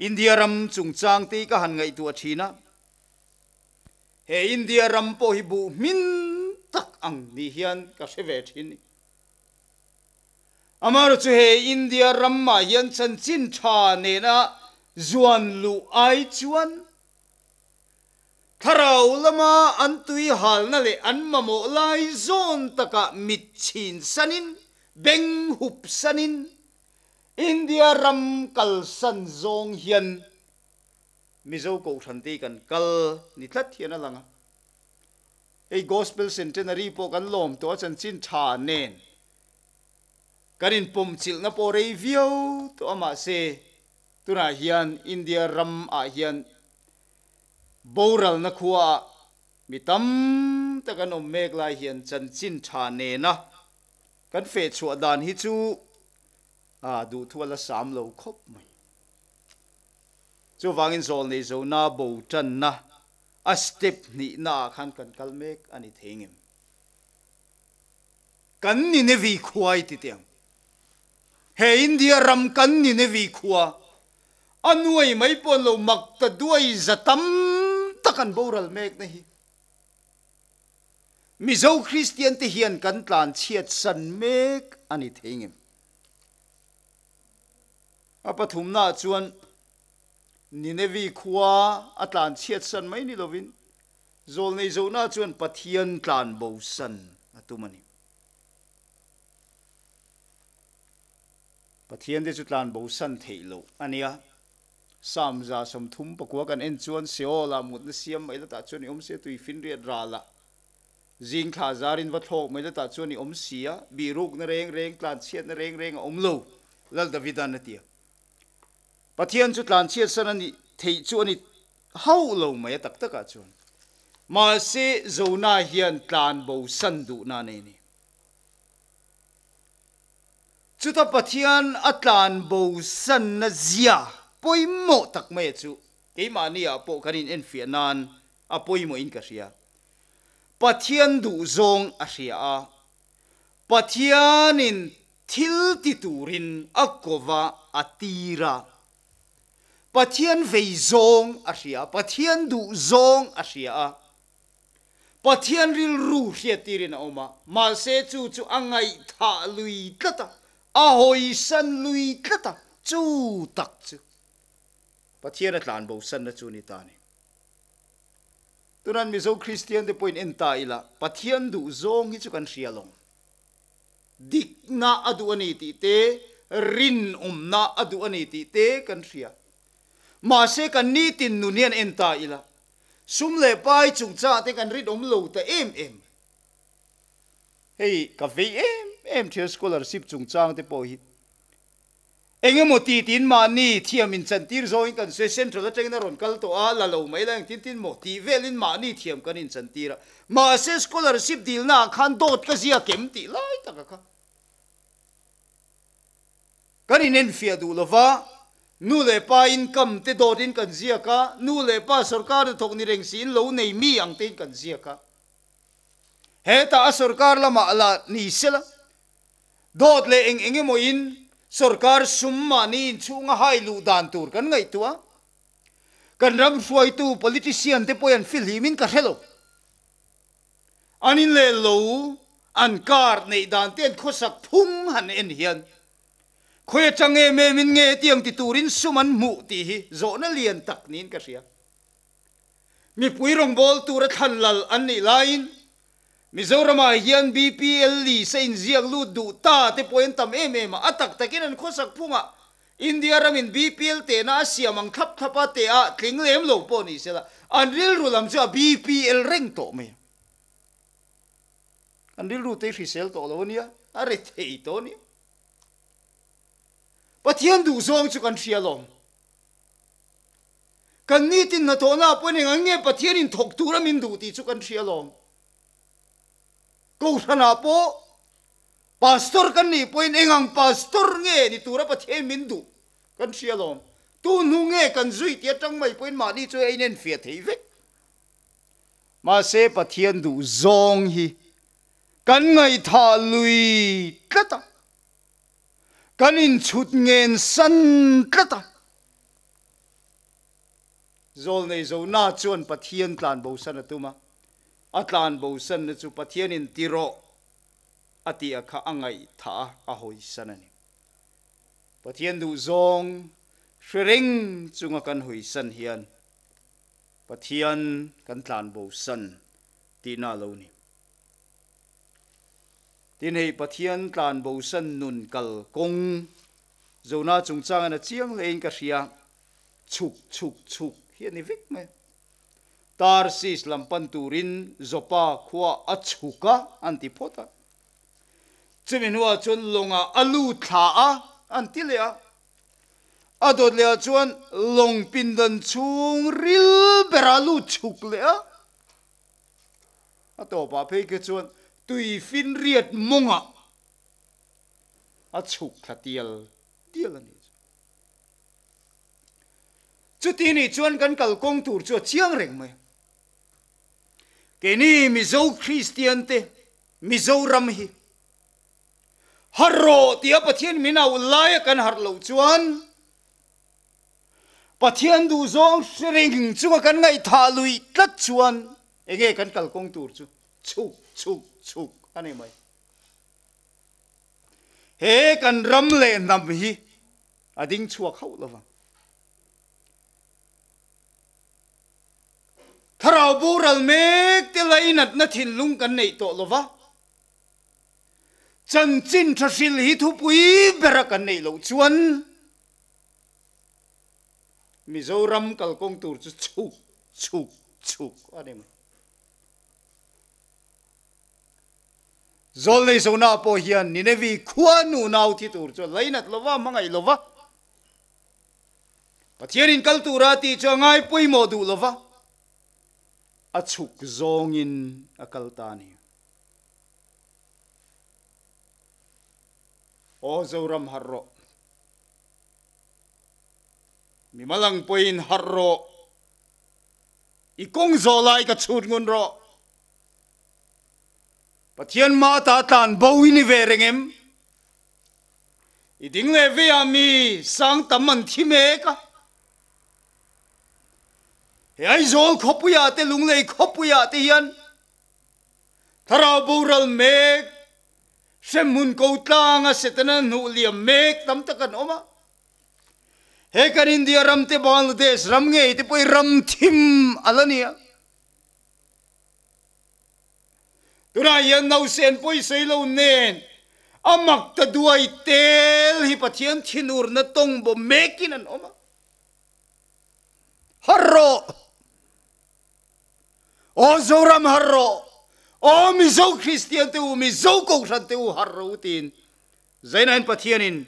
India ram chungchang te hi ka han ngaihtuah thin a, he India ram pawh hi buh hmin tak ang ni hian ka hre ve thin ni. Amaherawhchu chu he India ramah hian chanchin tha nena zuan luh ai chuan thlarau lama an tui halna leh an mamawh lai zawn takah mit chhin sanin, beng hup sanin India ram kalsan zawng hian Mizo Kohhran te hi kan kal ni tlat hian a lang a. Hei Gospel Centenary pawh kan lawm tawh a chanchin tha nen kan inpawmchilhna pawh rei viau tawh a mahse tunah hian India ram ah hian boralna khua ah mi tam tak an awm mek lai hian chanchin tha nena kan feh chhuah dan hi chu a duhthu a la sam lo khawp mai. Chuvangin zawlnei zona bo tanna A step hnihna ah khan kan kal mek a ni thei ngem? Kan Ninevi khua i ti teh ang. He India ram kan Ninevi khua a nuai mai pawh an lo mak ta duai za tam tak an boral mek na hi. Mizo Kristian te hian kan tlan chhiat san mek a ni thei ngem? A pathumna ah chuan Ninevi khua a tlan chhiatsan mai ni lovin, zawlnei zohna chuan Pathian tlan bosan a tum a ni. Pathian te chu tlan bosan theih loh a nia. Psalm 39 kan en chuan Seol-ah mutna siam mai la tah chuan i awm si a, tui finriat ralah zing thla zarin va thlawk mai la tah chuan i awm si a, bihrukna reng reng, tlan chhiatna reng reng a awm lo, Lal Davida'n a ti a. Pathian chu tlanchhiatsan a nih theih chu a ni hauh lo mai a tak takah chuan. Mahse, Jonah hian tlanbosan duhna a nei a ni. Chuta Pathian a tlanbosanna zia pawimawh tak maia chu keimahni ah pawh kan inenfiah nan a pawimawhin ka hria. Pathian duhzawng a hria a, Pathianin thil ti turin a kova a tir a. Pathian vei zawng a hria a, Pathian duh zawng a hria a, Pathian rilru hriattirin a awm a, mahse chu chu a ngaihthah lui tlat a, a hawisan lui tlat a, chu tak chu Pathian a tlanbosanna chu a ni ta a ni. Tunan Mizo Kristian te pawhin en ta ila, Pathian duh zawng hi chu kan hria lo. Dikna a duh a ni tih te, rinawmna a duh a ni tih te kan hria. Mahse kan nitin nun hian en ta ila, sum leh pai chungchangah te kan rinawm lo ta em em. Hei ka vei em em thian scholarship chungchang te pawh hi. Eng emaw ti tiin mahni thiam inchantir zawngin kan sawi, Central atangin a rawn kal tawh a, la lo mai la engtin tin maw tih velin mahni thiam kan inchantir a. Mahse scholarship dilnaah khan dawt ka ziak em tih lai taka kha kan inenfiah duh lova, nu leh pa income te dawtin kan ziak a, nu leh pa sorkar hnathawk ni reng siin lo nei mi ang tein kan ziak a. Hetah a sorkar lamah la ni sela. Dawt leh eng eng emaw in sorkar sum mahni inchhunga hai luh dan tur kan ngaihtuah a, kan ram hruaitu politician te pawhin an fihlim in ka hre lo. An in leh lo an car neih dan te an khawsak phung han en hian khawi atang em em in nge hetiang ti turin sum an hmuh tih hi zawhna lian tak niin ka hria. Mipui rawngbawl tura thlan lal an nih laiin Mizoramah hian BPL list a inziak lut duh ta te pawh an tam em em a, a tak takin an khawsak phungah India ramin BPL tehna a siam ang thlap thlap a, teh a tling lem lo pawh ni sela, an rilru lam chu a BPL reng tawh mai a. An rilru te hi hrisel tawh lo a nia, a rethei tawh a nia. Pathian duhzawng chu kan hria alawm. Kan nitin hnathawhna pawhin eng ang nge Pathianin thawk tura min duh tih chu kan hria alawm. Kohhranah pawh Pastor kan nih pawhin eng ang Pastor nge ni tura Pathian min duh kan hria alawm. Tu hnu nge kan zui tih atang mai pawhin mahni chu a inenfiah thei vek. Mahse Pathian duh zawng hi kan ngaihthah lui tlat a, kan inchhut ngen san tlat a. Zawlnei Zona chuan Pathian tlan bosan a tum a, a tlan bosanna chu Pathianin ti rawh a tih a kha a ngaihthah a, a hawisan a ni. Pathian duhzawng hre reng chunga kan hawisan hian Pathian kan tlan bosan tihna a lo ni. Tin hei Pathian tlan bosan nun kal kawng Zona chungchangin a chiang hlein ka hria. Chhuk chhuk chhuk hi a ni vek mai. Tarsis lam pan turin Joppa khua a chhuk a an ti phawt a. Chumi hnuah chuan lawngah a lut thla a an ti leh a. A dawt lehah chuan lawng pindan chhung ril berah a lut chhuk leh a. A tawpah phei kha chuan tuifinriat mawngah a chhuk thla tial tial a ni. Chuti nih chuan kan kalkawng tur chu a chiang reng mai. Keini Mizo Kristian te Mizoram hi harh rawh tia Pathian min auh laia kan harh loh chuan Pathian duhzawng hre reng chunga kan ngaihthah luih tlat chuan enge kan kalkawng tur chu chhuk chhuk chhuk a ni mai. He kan ram leh hnam hi a ding chhuak hauh lo vang. Thlarau boral mek te lainatna thinlung kan neih tawh lo va, chanchin tha hril hi thupui bera kan neih loh chuan Mizoram kalkawng tur chu chhuk chhuk chhuk a ni mai. Zawlnei Zona pawh hian Ninevi khua nu nau thi tur chu a lainat lo va, hmangaih lo va. Pathianin kal tura tih chu a ngai pawimawh duh lo va, a chhuk zawngin a kal ta a ni. Aw Zoram harh rawh. Mimal ang pawhin harh rawh. I kawng zawh lai ka chhut ngun rawh. Pathian mata tlan bo i ni ve reng em? I ding leh vei ah mi sang tam an thi mek a. He Aizawl khawpui ah te Lunglei khawpui ah te hian thlarau boral mek, hremhmun ko tlang a Setana hnuh liam mek tam tak an awm a. He kan India ram te Bangladesh ram ngei te pawh hi ram thim a la ni a. Tunah hian nausen pawisawi lo nen a mak ta duai tel hi Pathian thinurna tawng bawm mekin an awm a. Har rawh! Aw Zoram har rawh! Aw Mizo Kristian te u, Mizo Kohhran te u har rawh u tiin Zainain Pathianin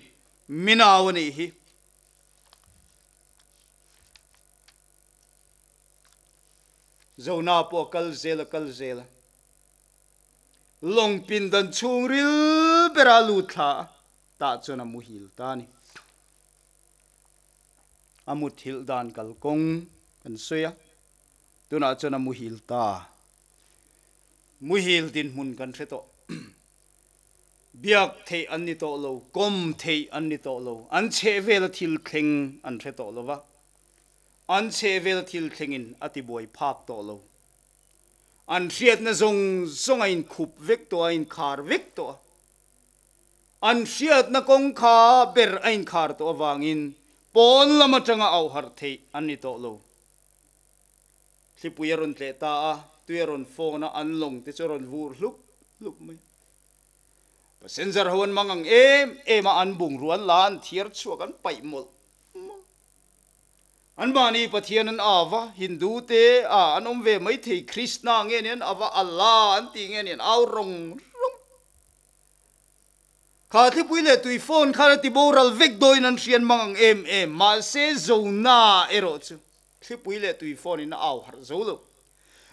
min au a nih hi. Zona pawh a kal zel a kal zel a, lawng pindan chhungril bera a lut thla a, tah chuan a muhil ta a ni. A muthilh dan kalkawng kan sawi a, tunah chuan a muhil ta. Muhil dinhmun kan hre tawh. Biak theih an ni tawh lo, kawm theih an ni tawh lo, an chhehvela thil thleng an hre tawh lo va. An chhehvel thil thlengin a tibuai phak tawh lo. An hriatna zawng zawng a inkhup vek tawh a, a inkhar vek tawh a. An hriatna kawngkha ber a inkhar tawh avangin pawn lam atanga auh harh theih an ni tawh lo. Thlipui a rawn tleh ta a, tui a rawn fawn a, an lawng te chu a rawn vur hlup hlup mai. Passenger ho an mang ang em em a, an bungrua an la a, an thiar chhuak, an paih mawlh mawlh. An mahni Pathian an av a, Hindu te a an awm ve mai thei, Krishna nge ni an av a, Allah an tih nge ni an au rawng rawng. Kha thlipui leh tui phone khan a ti boral vek dawiin an hrian mang ang em em, mahse Zona erawh chu. Thlipui leh tui phone in a au harh zo lo.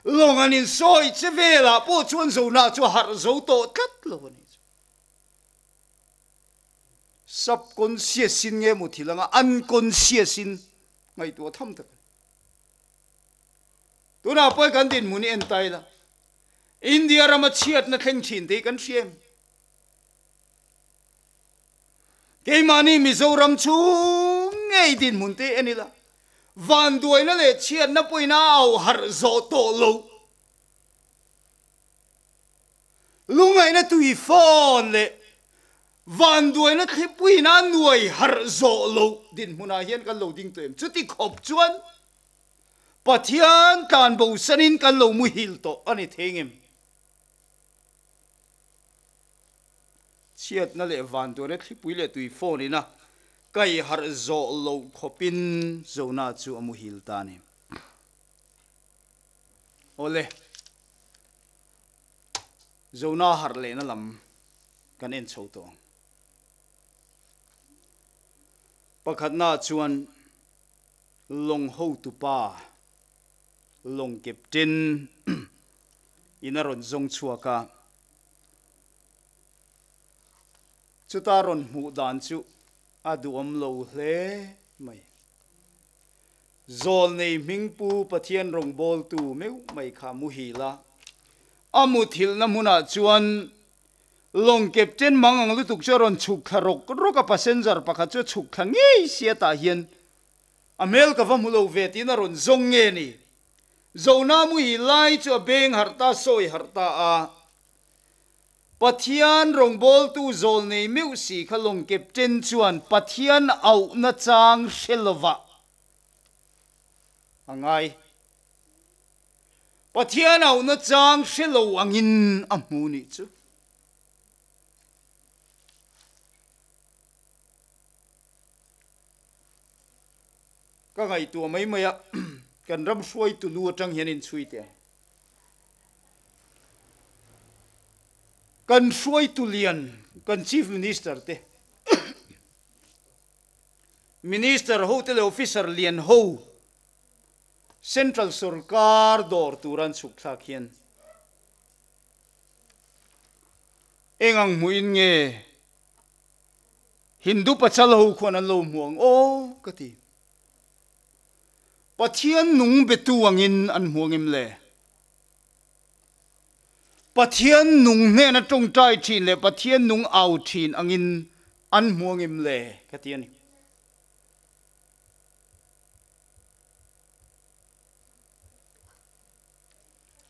Lawng an insawi che velah pawh chuan Jonah chu a harh zo tawh tlat lo a nih chu. Subconscious in nge maw thil anga unconscious in ngaihtuah tham tak a ni. Tunah pawh kan dinhmun hi en ta ila, India rama chhiatna thleng thin te hi kan hria em? Keimahni Mizoram chhung ngei dinhmun te en ila, vanduaina leh chhiatna pawhin a au harh zawh tawh lo. Lungngaihna tui fawn leh vanduaina thlipuiin a nuai harh zawh loh dinhmunah hian kan lo ding tawh em? Chuti khawp chuan Pathian tlan bosanin kan lo muhil tawh a ni thei ngem? Chhiatna leh vanduaina thlipui leh tui phone ina kai harh zawh loh khawpin Jonah chu a muhil ta a ni. Awle, Jonah harh lehna lam kan en chho tawh ang. Pakhatnaah chuan lawng hotupa, lawng captain in a rawn zawng chhuak a. Chuta rawn hmuh dan chu a duhawm lo hle mai. Zawlnei hmingpu Pathian rawngbawltu meuh mai kha muhil a, a muthilhna hmunah chuan lawng captain mang ang lutuk chu a rawn chhuk thla rawk rawk a, passenger pakhat chu a chhuk thla ngei sia tah hian a hmel ka va hmu lo ve tiin a rawn zawng nge ni. Zona muhil lai chu a beng harh ta, sawi harh ta a. Pathian rawngbawltu zawlnei meuh si kha lawng captain chuan Pathian auhna chang hre lovah a ngai. Pathian auhna chang hre lo angin a hmu nih chu. Ka ngaihtuah mai mai a, kan ram hruaitu lu atang hian inchhui teh ang. Kan hruaitu lian, kan Chief Minister te, Minister ho te leh Officer lian ho Central sorkar dawr tura an chhuk thlak hian eng ang hmuhin nge Hindu pachal ho khuan an lo hmu ang aw ka ti. Pathian nung betu angin an hmu angem le? Pathian nung hnena tawngtai thin leh Pathian nung au thin angin an hmu angem le? Ka ti a ni.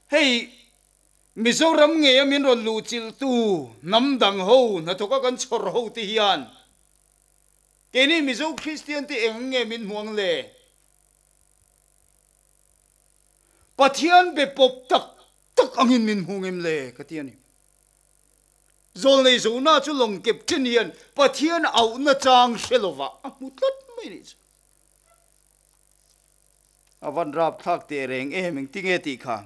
Hei Mizoram ngeia min rawn luhchilhtu hnam dang ho hnathawka kan chhawr ho te hian Keini Mizo Kristian te eng nge min hmuang le? Pathian be pawp tak tak angin min hmu ngem le? Ka ti a ni. Zawlnei Zona chu lawng captain hian Pathian auhna chang hre lovah a hmu tlat mai nih chu. A van rapthlak teh reng em engtinge tih kha.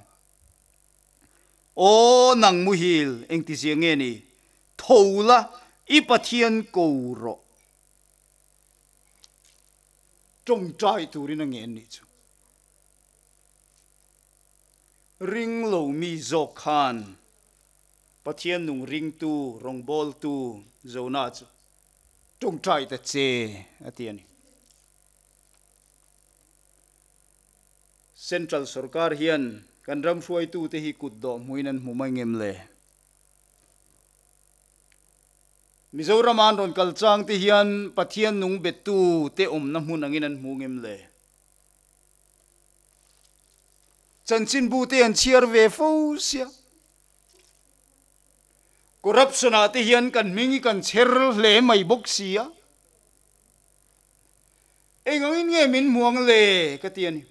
Aw nang muhil engtizia nge ni? Tho la, i Pathian ko rawh. Tawngtai turin a ngen nih chu. Ring lo mi zawk khan Pathian nung ringtu, rawngbawltu Jonah chu tawngtai ta che a ti a ni. Central sorkar hian kan ram hruaitute hi kut dawh hmuin an hmu mai ngem le? Mizorama an rawn kal chang te hian Pathian nung bettu te awmna hmun angin an hmu ngem le? Chanchinbu te an chhiar ve fo sia. Corruption ah te hian kan hming hi kan chher hle mai bawk sia. Eng angin nge min hmu ang le ka ti a ni.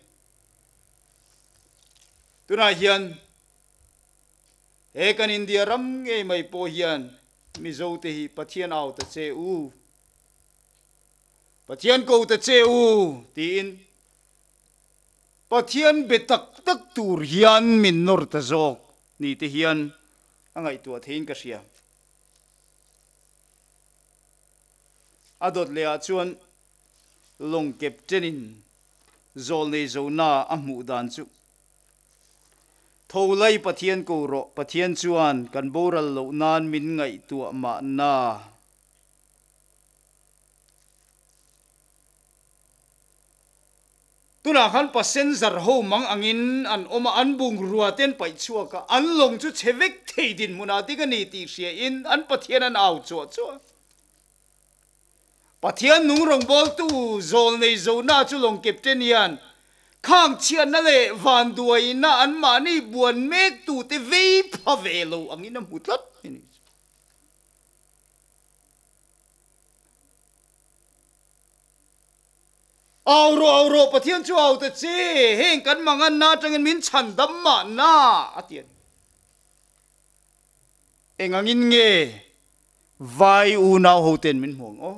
Tunah hian He kan India ram ngei mai pawh hian Mizo te hi Pathian au ta che u, Pathian ko ta che u tiin Pathian be tak tak tur hian min nawr ta zawk ni te hian a ngaihtuah theiin ka hria. A dawt leh ah chuan lawng captain in. Zawlnei Zona a hmuh dan chu. Tho lai Pathian ko rawh, Pathian chuan kan boral loh nan min ngaihtuah mahna. Tunah khan passenger ho mang angin an awm a, an bungrua te an paih chhuak a, an lawng chu chhe vek thei dinhmunah ding a ni tih hriain an Pathian an au chuah chuah a. Pathian nung rawngbawltu Zawlnei Zona chu lawng captain hian khang chhiatna leh vanduaina anmahni buan mektute vei pha ve lo angin a hmu tlat a ni. Au rawh, au rawh, Pathian chu au ta che, heng kan manganna atangin min chhan dam mahna, a ti a ni. Eng angin nge vai unau hoten min hmu ang aw?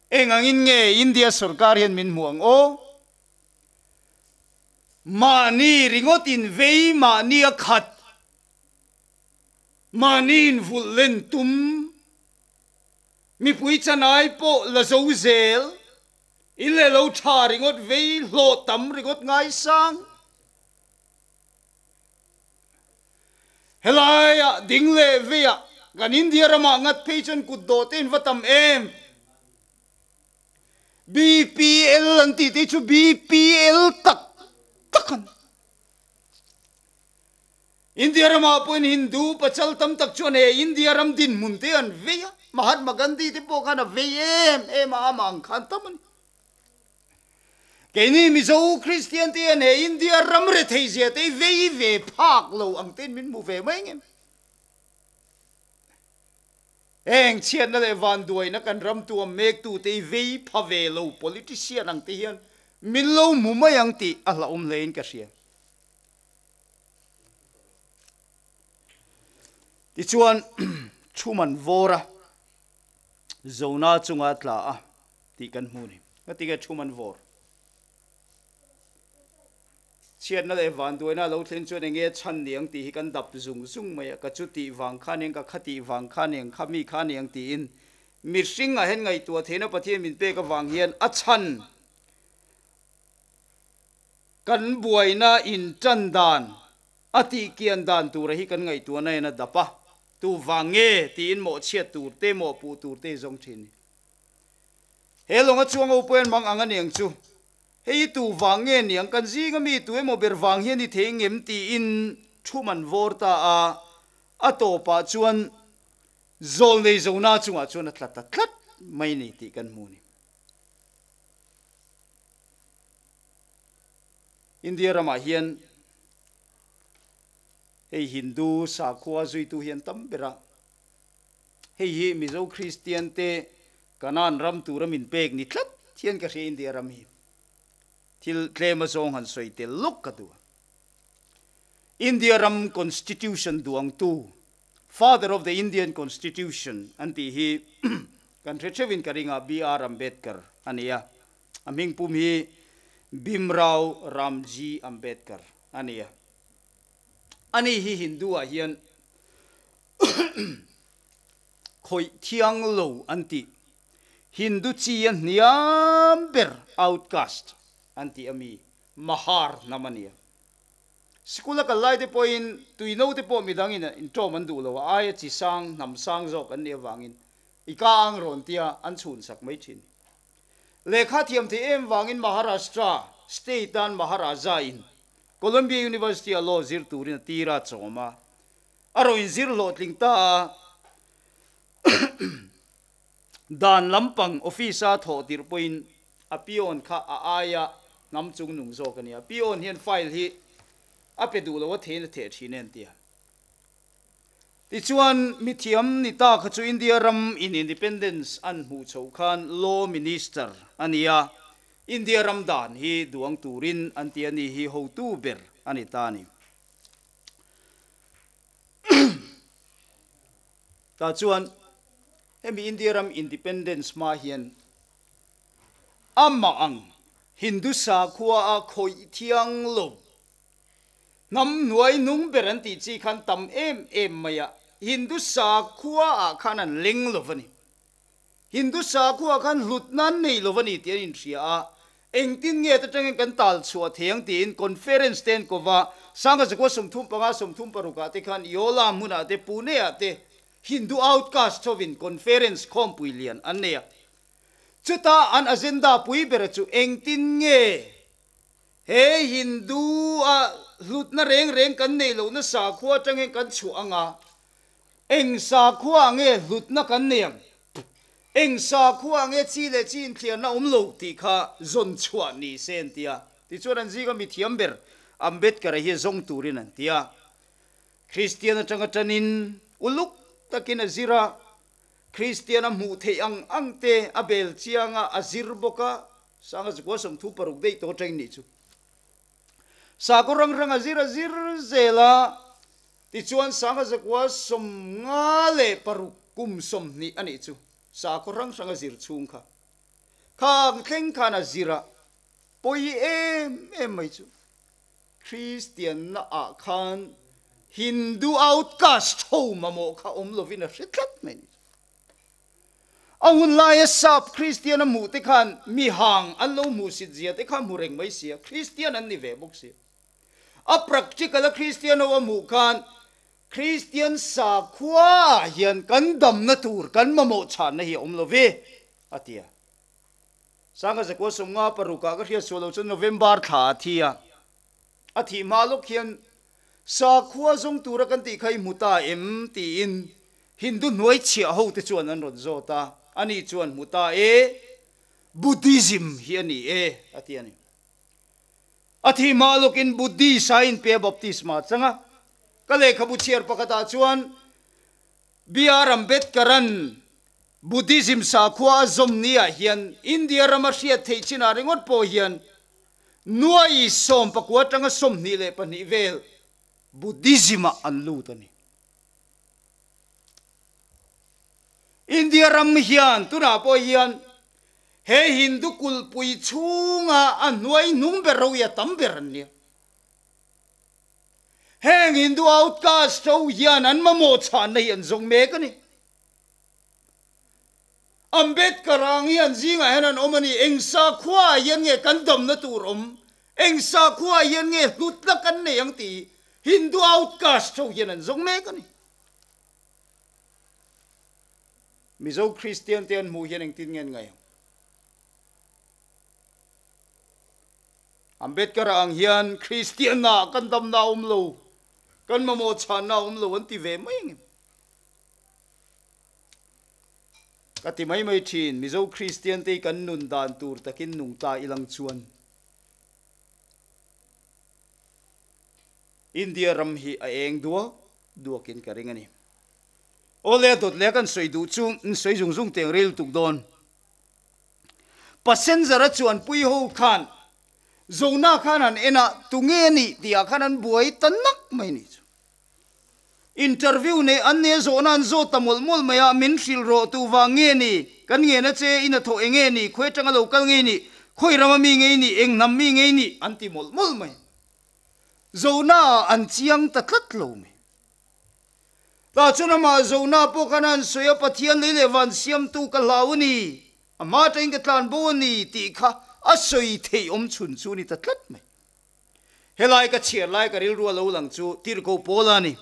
Eng angin nge India sorkar hian min hmu ang aw? Mahni ringawt in vei, mahni a khat, mahni invulh len tum, Mipui chanai pawh la zo zel, in leh lo tha ringawt vei hlawh tam ringawt ngaisang. Helaiah ding leh veiah kan India ramah ngat phei chuan kut dawh te in va tam em? BPL an tih te chu BPL tak tak an. India ramah pawhin Hindu pachal tam tak chuan he India ram dinhmun te an vei a, Mahatma Gandhi te pawh khan a vei em em a, amah ang khan tam a ni. Keini Mizo Kristian te hian he India ram rethei zia te hi vei ve phak lo ang tein min hmu ve mai ngem. Heng chhiatna leh vanduaina kan ram tuam mektu te hi vei pha ve lo politician ang te hian min lo hmu mai ang tih a hlauhawm hlein ka hria. Tichuan, chhum an vawr a, Zona chunga a tla a tih kan hmu a ni. Ngatinge chhum an vawr? Chhiatna leh vanduaina a lo thlen chuan enge chhan niang tih hi kan dap zung zung mai a, ka chu tih vang kha aniang, ka kha tih vang kha aniang, kha mi kha aniang tiin mihring ah hian ngaihtuah theihna Pathian min pek avang hian a chhan Kan buaina intan dan a tihkian dan tura hi kan ngaihtuahna en a dap a, tu vang nge tiin mawhchhiat tur te mawhpuh tur te zawng thin ni. He lawnga chuang ho pawh hian mang ang a niang chu, hei hi tu vang nge niang, kan zinga mi tu emaw ber vang hian i thei ngem tiin thum an vawr ta a, a tawpah chuan Zawlnei Zona chungah chuan a tla ta tlat mai ni tih kan hmu a ni. India ramah hian hei Hindu sakhua zuitu hi an tam ber a, hei hi Mizo Kristian te Kanan ram tura min pek ni tlat hian ka hria India ram hi thil tlem a zawng han sawi tel lawk ka duh a. India ram Constitution duangtu, Father of the Indian Constitution an tih hi kan hre theuhin ka ring a, BR Ambedkar a ni a. A hming pum hi Bhimrao Ramji Ambedkar a ni a. Ani hi Hindu ah hian khawih thiang lo an tih, Hindu chi a hniam ber outcast an tih ami Mahar hnam a ni a. Sikul a kal lai te pawhin tuino te pawh midang in inṭawm an duh lo a, aia chi sang, hnam sang zawk an nih avangin i ka ang rawn tia an chhun sak mai thin. Lehkha thiam thei em vangin Maharashtra state an Maharaja in Columbia University a law zir turin a tir a chawm a, a rawn inzir hlawhtling ta a. Dan lampang office a thawh tirh pawhin a peon kha a aia hnam chung nung zawk a ni a, peon hian file hi a pe duh lo a theiin a theh thin e an ti a. Tichuan, mithiam ni ta kha chu India ram in independence an hmuh chhoh khan Law Minister a ni a, India ram dan hi duang turin an ti a ni hi hotu ber a ni ta a ni. Tah chuan hemi India ram independence hma hian amah ang Hindu sakhua a khawih thiang lo Hnam hnuai nung ber an tih chi khan tam em em mai a, Hindu sakhua ah khan an leng lo va ni. Hindu sakhua khan hlutna an nei lo va ni tih an inhria a, Engtin nge ta tangin kan tal chhuah thei ang tiin conference te an kova, Sangha zakua 35 36 ah te khan Yola hmunah te Pune ah te Hindu outcast hovin conference khawmpui lian an nei a. Chuta an agenda pui bera chu engtin nge he Hindu a hlutna reng reng kan neih lohna sakhua atangin kan chhuah anga eng sakhua nge hlutna kan nei ang? Eng sakhua nge chi leh chi inthliarna awm lo tih kha zawn chhuah ni se an ti a. Tichuan an zinga mithiam ber Ambedkar-a hi zawng turin an ti a. Kristian atanga tanin uluk takin a zir a, Kristian a hmuh theih ang ang te a bel chiang a, a zir bawk a, Sanga zakua 36 daih tawh atangin nih chu. Sakhaw rang rang a zir a zir zel a, Tichuan Sangha zakua 56 kum 20 a nih chu sakhaw hrang hrang a zir chhung kha. Khang thleng khan a zir a, pawi em em mai chu Kristianna ah khan Hindu outcast ho mamawh kha awm lovin a hre tlat mai ni chu. A hun laia sap Kristian a hmuh te khan mi hang an lo hmuhsit zia te kha hmu reng mai sia, Kristian an ni ve bawk sia. A practical a Kristian ho a hmuh khan Kristian sakhua ah hian kan damna tur kan mamawh chhanna hi a awm lo ve a ti a. Sangha zakua 56 ah ka hriat sual lo chuan November thla a thi a. A thih hma lawk hian sakhua zawng tura kan tih kha i hmu ta em tiin Hindu hnuai chhiah ho te chuan an rawn zawt a. Ani chuan hmu ta e, Buddhism hi a ni e a ti a ni. A thi hma lawkin Buddhist a inpe baptisma chang a. Ka lehkhabu chhiar pakhatah chuan BR Ambedkar-a'n Buddhism sakhua a zawm niah hian India rama hriat theih chinah ringawt pawh hian nuai 19 atanga 22 vel Buddhism-ah an lut a ni. India ram hian tunah pawh hian he Hindu kulhpui chhunga a hnuai hnung ber ro hi a tam ber an nia. Heng Hindu outcast ho hian an mamawh chhanna hi an zawng mek a ni. Ambedkar ang hi an zingah hian an awm a ni. Eng sakhua ah hian nge kan damna tur awm? Eng sakhua ah hian nge hlutna kan nei ang tih Hindu outcast ho hian an zawng mek a ni. Mizo Kristian te an hmuh hian engtin nge an ngaih ang? Ambedkar ang hian Kristian ah kan damna a awm lo, kan mamawh chhanna a awm lo an ti ve mai ang em? Ka ti mai mai thin, Mizo Kristian te hi kan nun dan tur takin nung ta ilang chuan India ram hi a eng duak duakin ka ring a ni. Aw le dawt leh kan sawi duh chu in sawi zung zung teng ril tuk dawn. Passenger a chuanpui ho khan Zona khan han en a tunge a nih tih ah khan an buai ta nak mai ni chu. Interview nei an nia zawhna an zawt ta mawlh mawlh mai a, min hrilh rawh tu vang nge ni, kan ngena che in a thawh enge ni, khawi atanga lo kal nge ni, khawi rama mi nge ni, eng hnam mi nge ni an ti mawlh mawlh mai. Zona ah an chiang ta tlat lo mai. Tah chuan amah Zona pawh khan a han sawi a, Pathian lei leh van siamtu ka hlau a ni, a hma atangin ka tlan bo a ni tih kha a sawi theih awm chhun chu a ni ta tlat mai. Helai ka chhiar lai ka rilru a lo lang chu Tirhkoh Paula a ni.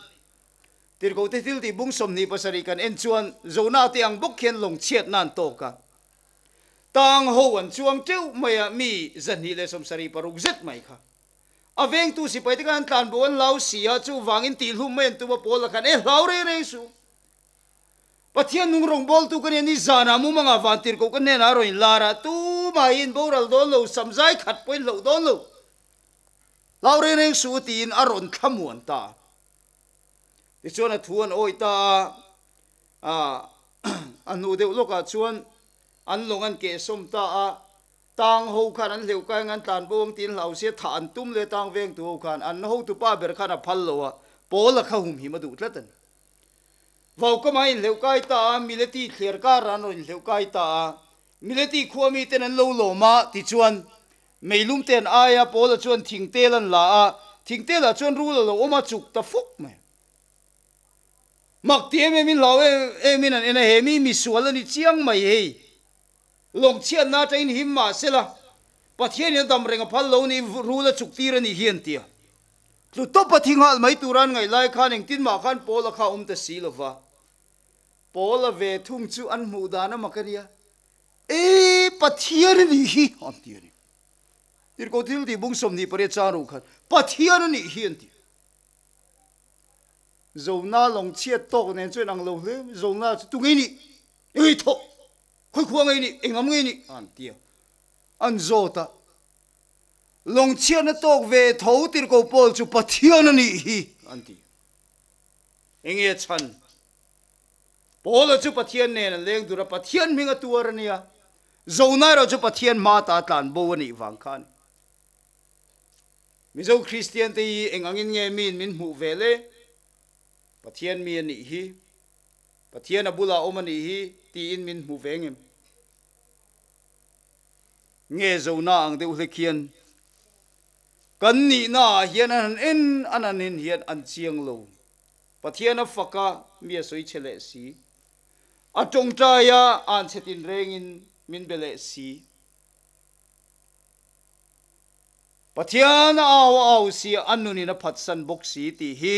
Tirhkoh te thil tih bung 27 kan en chuan Zona te ang bawk khian lawng chhiatna an tawk a. Tang ho an chuang teuh mai a, mi 276 zet mai kha. A vengtu sipai te khan an tlan bo an hlau si a, chuvangin tihhlum mai an tum a Paula khan e hlau reng reng suh. Pathian nung rawngbawltu ka nia ni zanah mumangah van tirhkoh ka hnenah a rawn inlar a, tumahin boral dawn lo, samzai khat pawhin hloh dawn lo. Hlau reng reng suh u tiin a rawn thlamuan ta a. Tichuan a thu an awih ta a, a hnu deuh lawkah chuan an lawng an kehsawm ta a, Tang ho khan an hleuh kai ang an tlan bo ang tiin hlau sia thah an tum leh tang vengtu ho khan an hotupa ber khan a phal lo a, Paula kha humhim a duh tlat a ni. Vaukama a inhleuh kai ta a, Mileti thliar karah an rawn inhleuh kai ta a, Mileti khua miten an lo lawm a, tichuan meilum te an ai a, Paula chuan thingtel an la a, thingtelah chuan rul a lo awm a, chuk ta fuk mai. Mak ti em em in hlau em em in an en a, he mi misual a ni chiang mai hei. Lawngchhiatna atangin him mah se la, Pathianin a dam reng a phal lo ni, rul a chuk tir a nih hi an ti a. Tlu tawp a thi nghal mai tura an ngaih lai khan engtin mah khan Paula kha a awm ta si lo va. Paula ve thung chu an hmuh dan a mak a nia, E, Pathian a nih hi an ti a ni. Tirhkoh thil tih bung 28 chang ruh khan Pathian a nih hi an ti. Zona lawng chhiat tawk nen chuan ang lo hle mai, Zona chu tu ngei nih? Engei thawh? Khawi khua ngei nih? Engam ngei nih? An ti a, an zawt a. Lawng chhiatna tawk ve tho tirhkoh Paul chu Pathian a nih hi an ti. Enge a chhan? Paula chu Pathian nen an leng dur a, Pathian hming a tuar a nia. Zona erawh chu Pathian hma ta tlan bo a nih vang kha a ni. Mizo Kristian te hi eng angin nge miin min hmuh ve le? Pathian mi a nih hi, Pathian a bulah awm a nih hi tiin min hmu ve ngem? Nge Zona ang deuh hlek hian kan nihna ah hian an han en an han en hian an chiang lo. Pathian a fak a, mi a sawi che leh si. A tawngtai a, an chhe tinrengin min be leh si. Pathian a au a au si a, a nunin a phatsan bawk si tih hi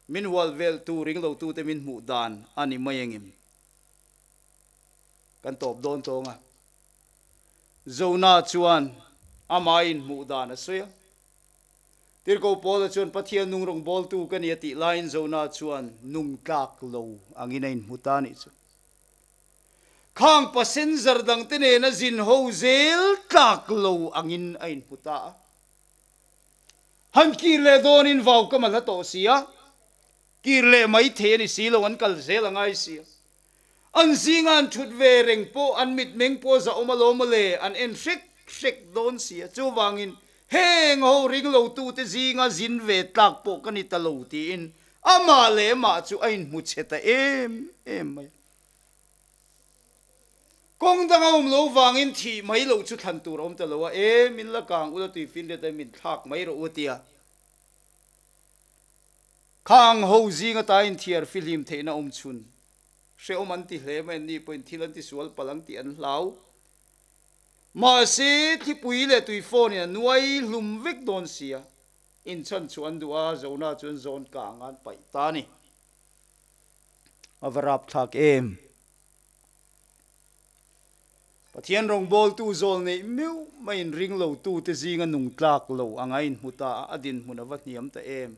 min hual veltu ringlotute min hmuh dan a ni mai engem? Kan tawp dawn tawng a. Zona chuan amah inhmuh dan a sawi a. Tirhkoh Paula chuan Pathian nung rawngbawltu ka ni a tih laiin Zona chuan nung tlak lo angin a inhmu ta a nih chu. Khang passenger dangte nena zin ho zel tlak lo angin a inhmu ta a. Han kir leh dawnin vau ka malha tawh si a, kir leh mai thei a ni si lo, an kal zel a ngai si a. An zinga an thut ve reng pawh an mitmeng pawh zahawm alawm le, an en hrek hrek dawn si a. Chuvangin heng ho ringlotute zinga zin ve tlak pawh ka ni ta lo tiin amah leh amah chu a inhmu chhe ta em em mai a. Kawng dang a awm lo vangin thih mai loh chu thlan tur a awm ta lo a, e min la kang ula tui finriat a min thlak mai rawh u a ti a. Khang ho zing ata inthiar fihlim theihna awm chhun hrehawm an ti hle mai, anni pawhin thil an ti sual palh ang tih an hlau. Mahse thlipui leh tui phone in a nuai hlum vek dawn sia, inchhan chhuah an duh a, Zona chuan zawn kang an paih ta a ni. A va rapthlak em! Pathian rawngbawltu zawl neih meuh maiin ringlotute zinga nung tlak lo anga a inhmu ta a, a dinhmun a va hniam ta em!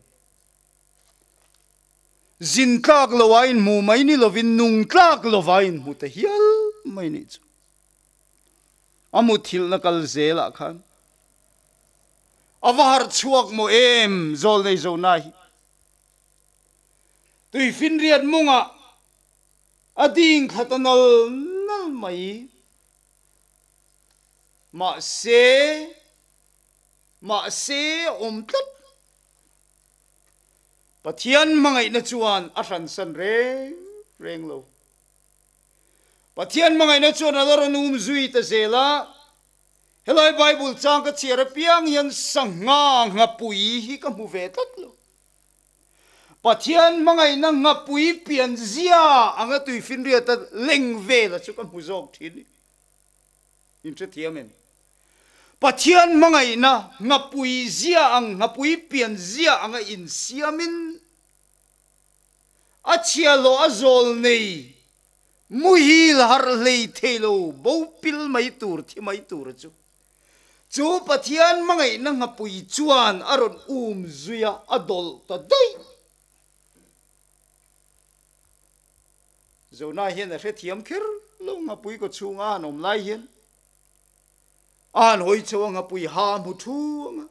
Zin tlak lo a inhmu mai ni lovin nung tlak lova a inhmu ta hial mai nih chu. A muthilhna kal zelah khan a va harh chhuak maw em zawl nei Jonah hi? Tuifinriat mungah a ding thla ta nal nal mai. Mahse, mahse a awm tlat. Pathian hmangaihna chuan a hransan reng reng lo. Pathian hmangaihna chuan a la rawn um zui ta zel a, helai Bible chang ka chhiar apiang hian sangha nghapui hi ka hmu ve tlat lo. Pathian hmangaihna nghapui pian zia anga tuifinriata leng vela chu ka hmu zawk thin i. In hrethiam em? Pathian hmangaihna nghapui zia ang nghapui pian zia anga insiamin a chhiahhlawh a zawl nei muhil harh hlei thei lo bo pil mai tur thi mai tur chu Chu Pathian hmangaihna nghapui chuan a rawn um zui a, a dawlh ta daih. Jonah hian a hrethiam kher lo, nghapui kaw chhunga a han awm lai hian a han hawi chho a, nghapui ha a hmu thu ang a,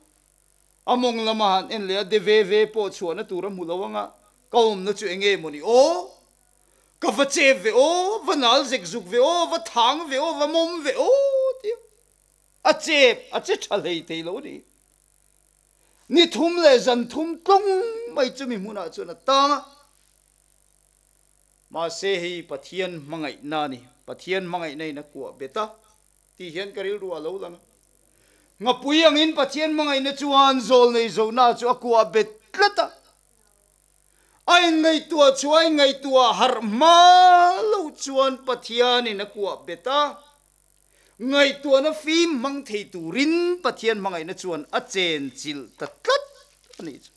a mawng lama han en leh a, de ve ve pawh chhuahna tur a hmu lo ang a, ka awmna chu eng nge maw ni aw? Ka va chep ve aw, va nal zek zuk ve aw, va thang ve aw, va mawm ve aw tia a chep a che tha hlei thei lo a ni. Ni thum leh zan thum tlawng mai chumi hmunah chuan a tang a. Mahse hei Pathian hmangaihna a ni, Pathian hmangaihna in a kuah bet a tih hian ka rilru a lo lang a. Ngapui angin Pathian hmangaihna chuan zawlnei zohna chu a kuah bet tlat a. A inngaihtuah chu a inngaihtuah harh hma lo chuan Pathianin a kuah bet a. Ngaihtuahna fim hmang thei turin Pathian hmangaihna chuan a chenchilh ta tlat a nih chu.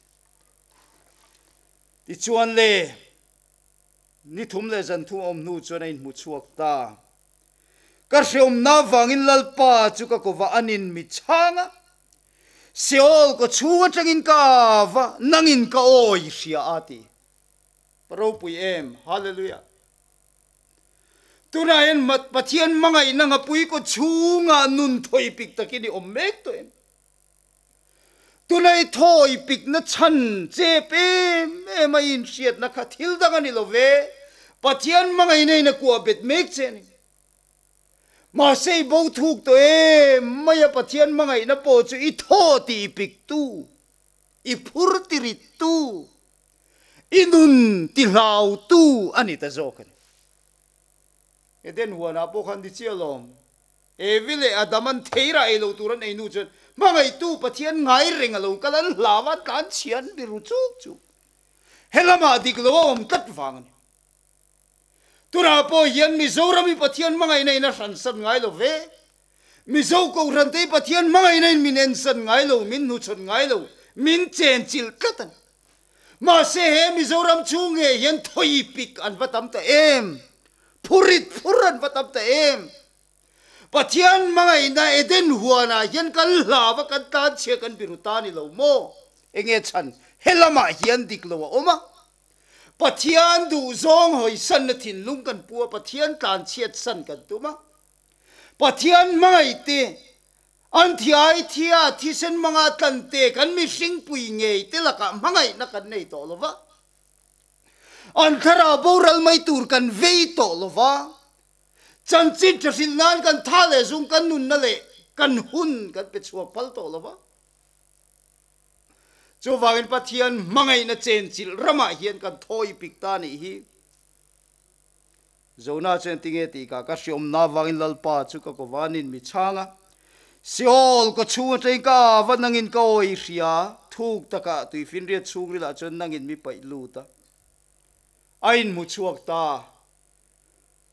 Tichuan le, ni thum leh zan thum a awm hnu chuan a inhmu chhuak ta. Ka hreawmna avangin Lalpa chu ka kova a nin mi chhang a, Seol kaw chhung atangin ka va nangin ka awi hria a ti. Pa ropui em! Hallelujah! Tunah hian Pathian hmangaihna ngapui kaw chhungah nun thawi pik takin i awm mek tawh em? Tunah i thawi pikna chhan chep em em a i inhriatna kha thil dang a ni lo ve, Pathian hmangaihna in a kuah bet mek che a ni. Mahse i bo thuk tawh em mai a Pathian hmangaihna pawh chu i thaw tih i piktu, i phur tirittu, I nun ti hlautu a ni ta zawk a ni. Eden huanah pawh khan ni chiah lawm. Evi leh Adam an theirah ei lo tur an ei nu chuan hmangaihtu Pathian ngai reng a lo kal an hlau a, tlan chhia an biru chuk chuk. He lamah dik lo a awm tlat vang a ni. Tunah pawh hian Mizoram hi Pathian hmangaihna in a hransan ngai lo ve. Mizo Kohhran te hi Pathian hmangaihna in min ensan ngai lo, min hnuchhawn ngai lo, min chenchilh tlat a ni. Mahse he Mizoram chhung ngei hian thawi pik an va tam ta em? Phurit phur an va tam ta em? Pathian hmangaihna Eden huanah hian kan hlau a, kan tlanchhia kan biru ta ni lo maw? Enge chhan? He lamah hian dik lo a awm a. Pathian duhzawng hawisanna thinlung kan pu a, Pathian tlanchhiat san kan tum a. Pathian hmangaihte, an thiai thia thisen hmanga tlante kan mihringpui ngei te lakah hmangaihna kan nei tawh lo va, an thlarau boral mai tur kan vei tawh lo va, chanchin tha hrilh nan kan tha leh zung kan nunna leh kan hun kan pe chhuak phal tawh lo va. Chuvangin Pathian hmangaihna chenchilh ramah hian kan thawi pik ta nih hi. Jonah chuan tinge tih ka ka hriawmna avangin Lalpa chu ka kawvanin mi chhang a. Seol ka chhung atangin ka ava nangin ka awi hria, thuk takah tuifinriat chhungrilah chuan nangin mi paih lut a. A inhmu chhuak ta.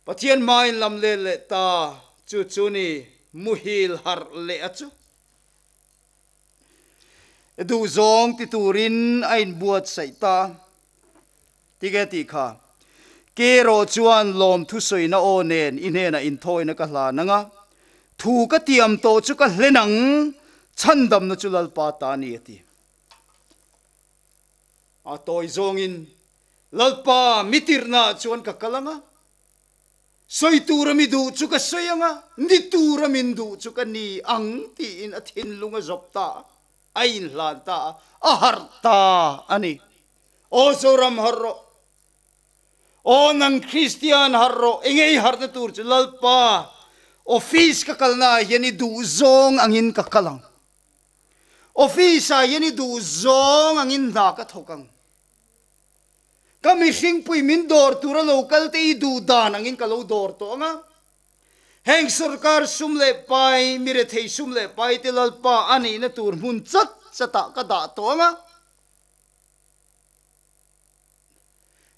Pathian hma in lam let leh ta, chu chu ni muhil harh leh a chu. Duhzawng ti turin a inbuatsaih ta. Tige tih kha, Ke rawh chuan lawmthu sawina aw nen i hnenah inthawina ka hlan ang a, thu ka tiam tawh chu ka hlen ang, chhandamna chu Lalpa ta a ni a ti. A tawi zawngin, Lalpa mi tirhnaah chuan ka kal ang a, sawi tura mi duh chu ka sawi ang a, ni tura min duh chu ka ni ang tiin a thinlung a zawp ta a, a inhlan ta a, a harh ta a ni. Aw Zoram harh rawh. Aw nang Kristian harh rawh. Enge i harhna tur chu Lalpa office ka kalna ah hian i duh zawng angin ka kal ang. Office ah hian i duh zawng angin hna ka thawk ang. Ka mihringpui min dawr tura lo kal te i duh dan angin ka lo dawr tawh ang a. Heng sorkar sum leh pai, mi rethei sum leh pai te Lalpa a nihna tur hmun chat chatah ka dah tawh ang a.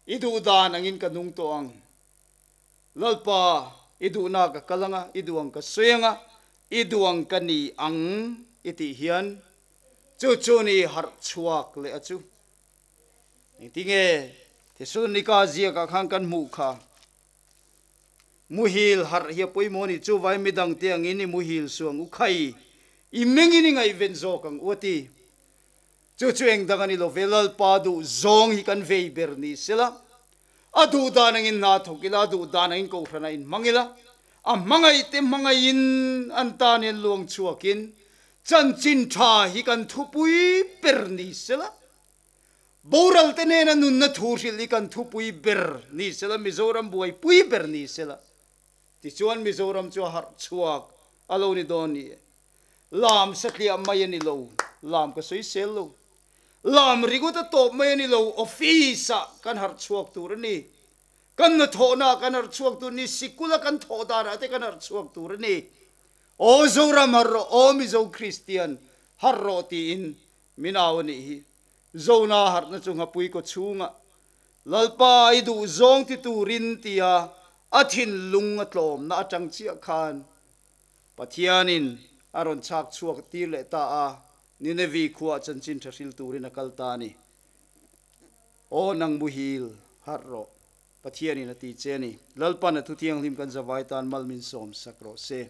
I duh dan angin ka nung tawh ang. Lalpa, i duhna ka kal ang a, i duh ang ka sawi ang a, i duh ang ka ni ang i tih hian chu chu ni harh chhuak leh a chu. Engtinge Thesalonika ziakah khan kan hmuh kha? Muhil harh hi a pawimawh a ni, chuvai midangte angin i muhil suang u khai, i mengin i ngaihven zawk ang u a ti. Chu chu eng dang a ni lo ve, Lalpa duh zawng hi kan vei ber ni sela, a duh dan angin hna thawk ila, a duh dan angin kohhranah inhmang ila, a hmangaihte hmangaihin an tan hian luang chhuakin chanchin tha hi kan thupui ber ni sela, boralte nena nunna thu hrilh hi kan thupui ber ni sela, Mizoram buaipui ber ni sela, tichuan Mizoram chu a harh chhuak a lo ni dawn ni e. Lam satliah mai a ni lo, lam ka sawi sel lo. Lam ringawt a tawp mai a ni lo, office ah kan harh chhuak tur a ni. Kan hnathawhna ah kan harh chhuak tur a ni, sikul a kan thawh dan ah te kan harh chhuak tur a ni. Aw Zoram harh rawh, aw Mizo Kristian harh rawh tiin min au a nih hi. Zona harhna chu nghapui kaw chhungah Lalpa i duh zawng ti turin tia a thinlung a tlawmna atang chiah khan. Pathianin a rawn chhak chhuak tir leh ta a, Ninevi khuaah chanchin tha hril turin a kal ta a ni. Aw nang muhil, harh rawh. Pathianin a ti che a ni. Lalpan a thuthianghlim kan zavai tan mal min sawm sak rawh se.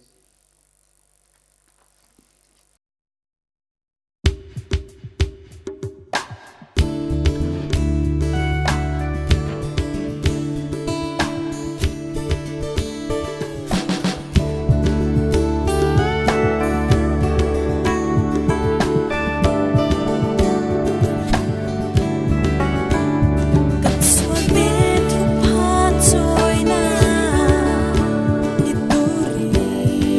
Kan sualte thupha chawina ni turin.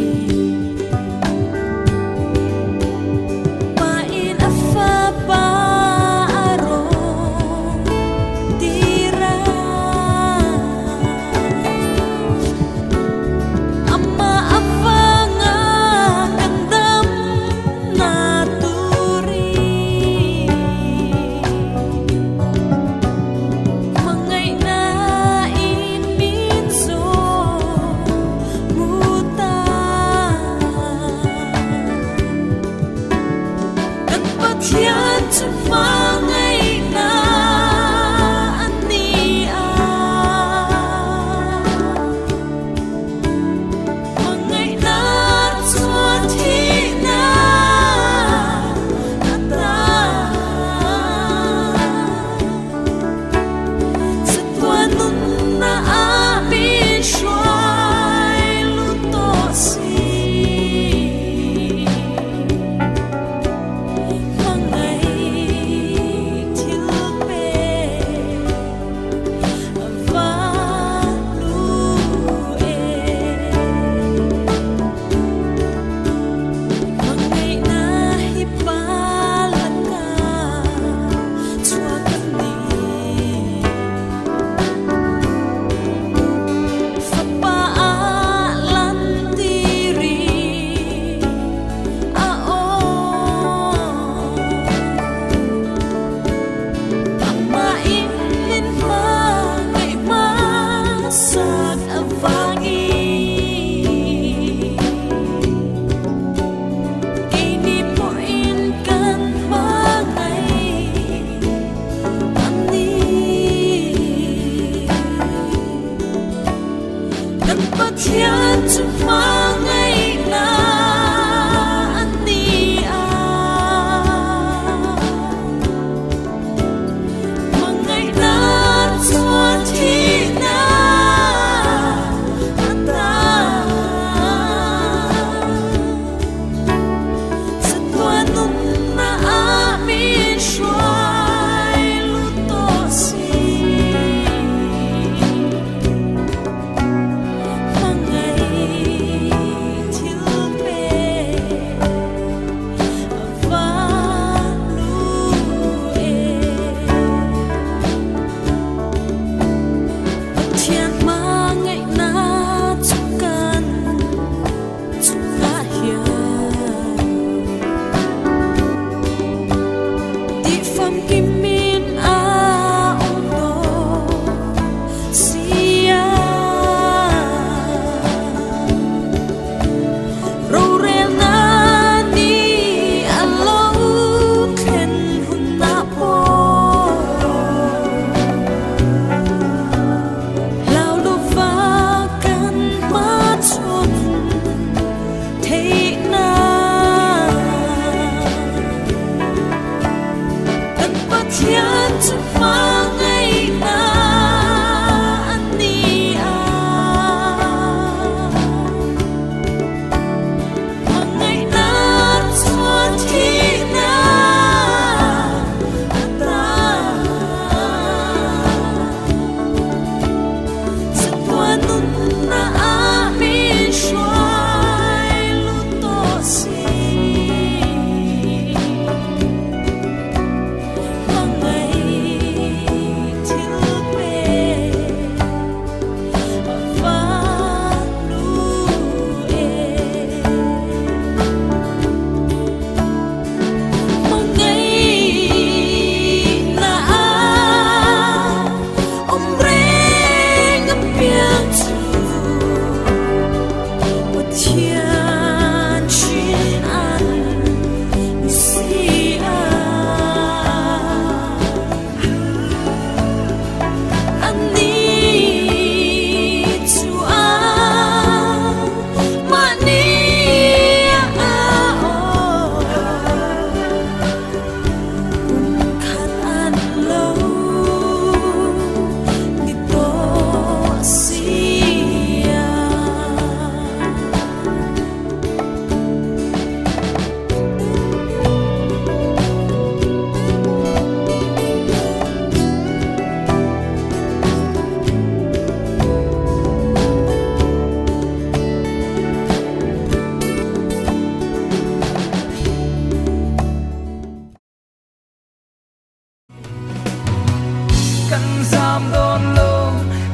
zam dawn lo,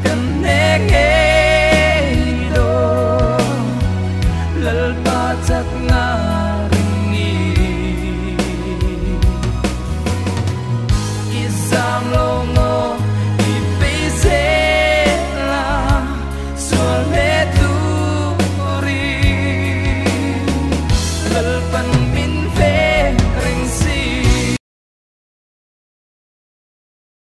kan hneh nge.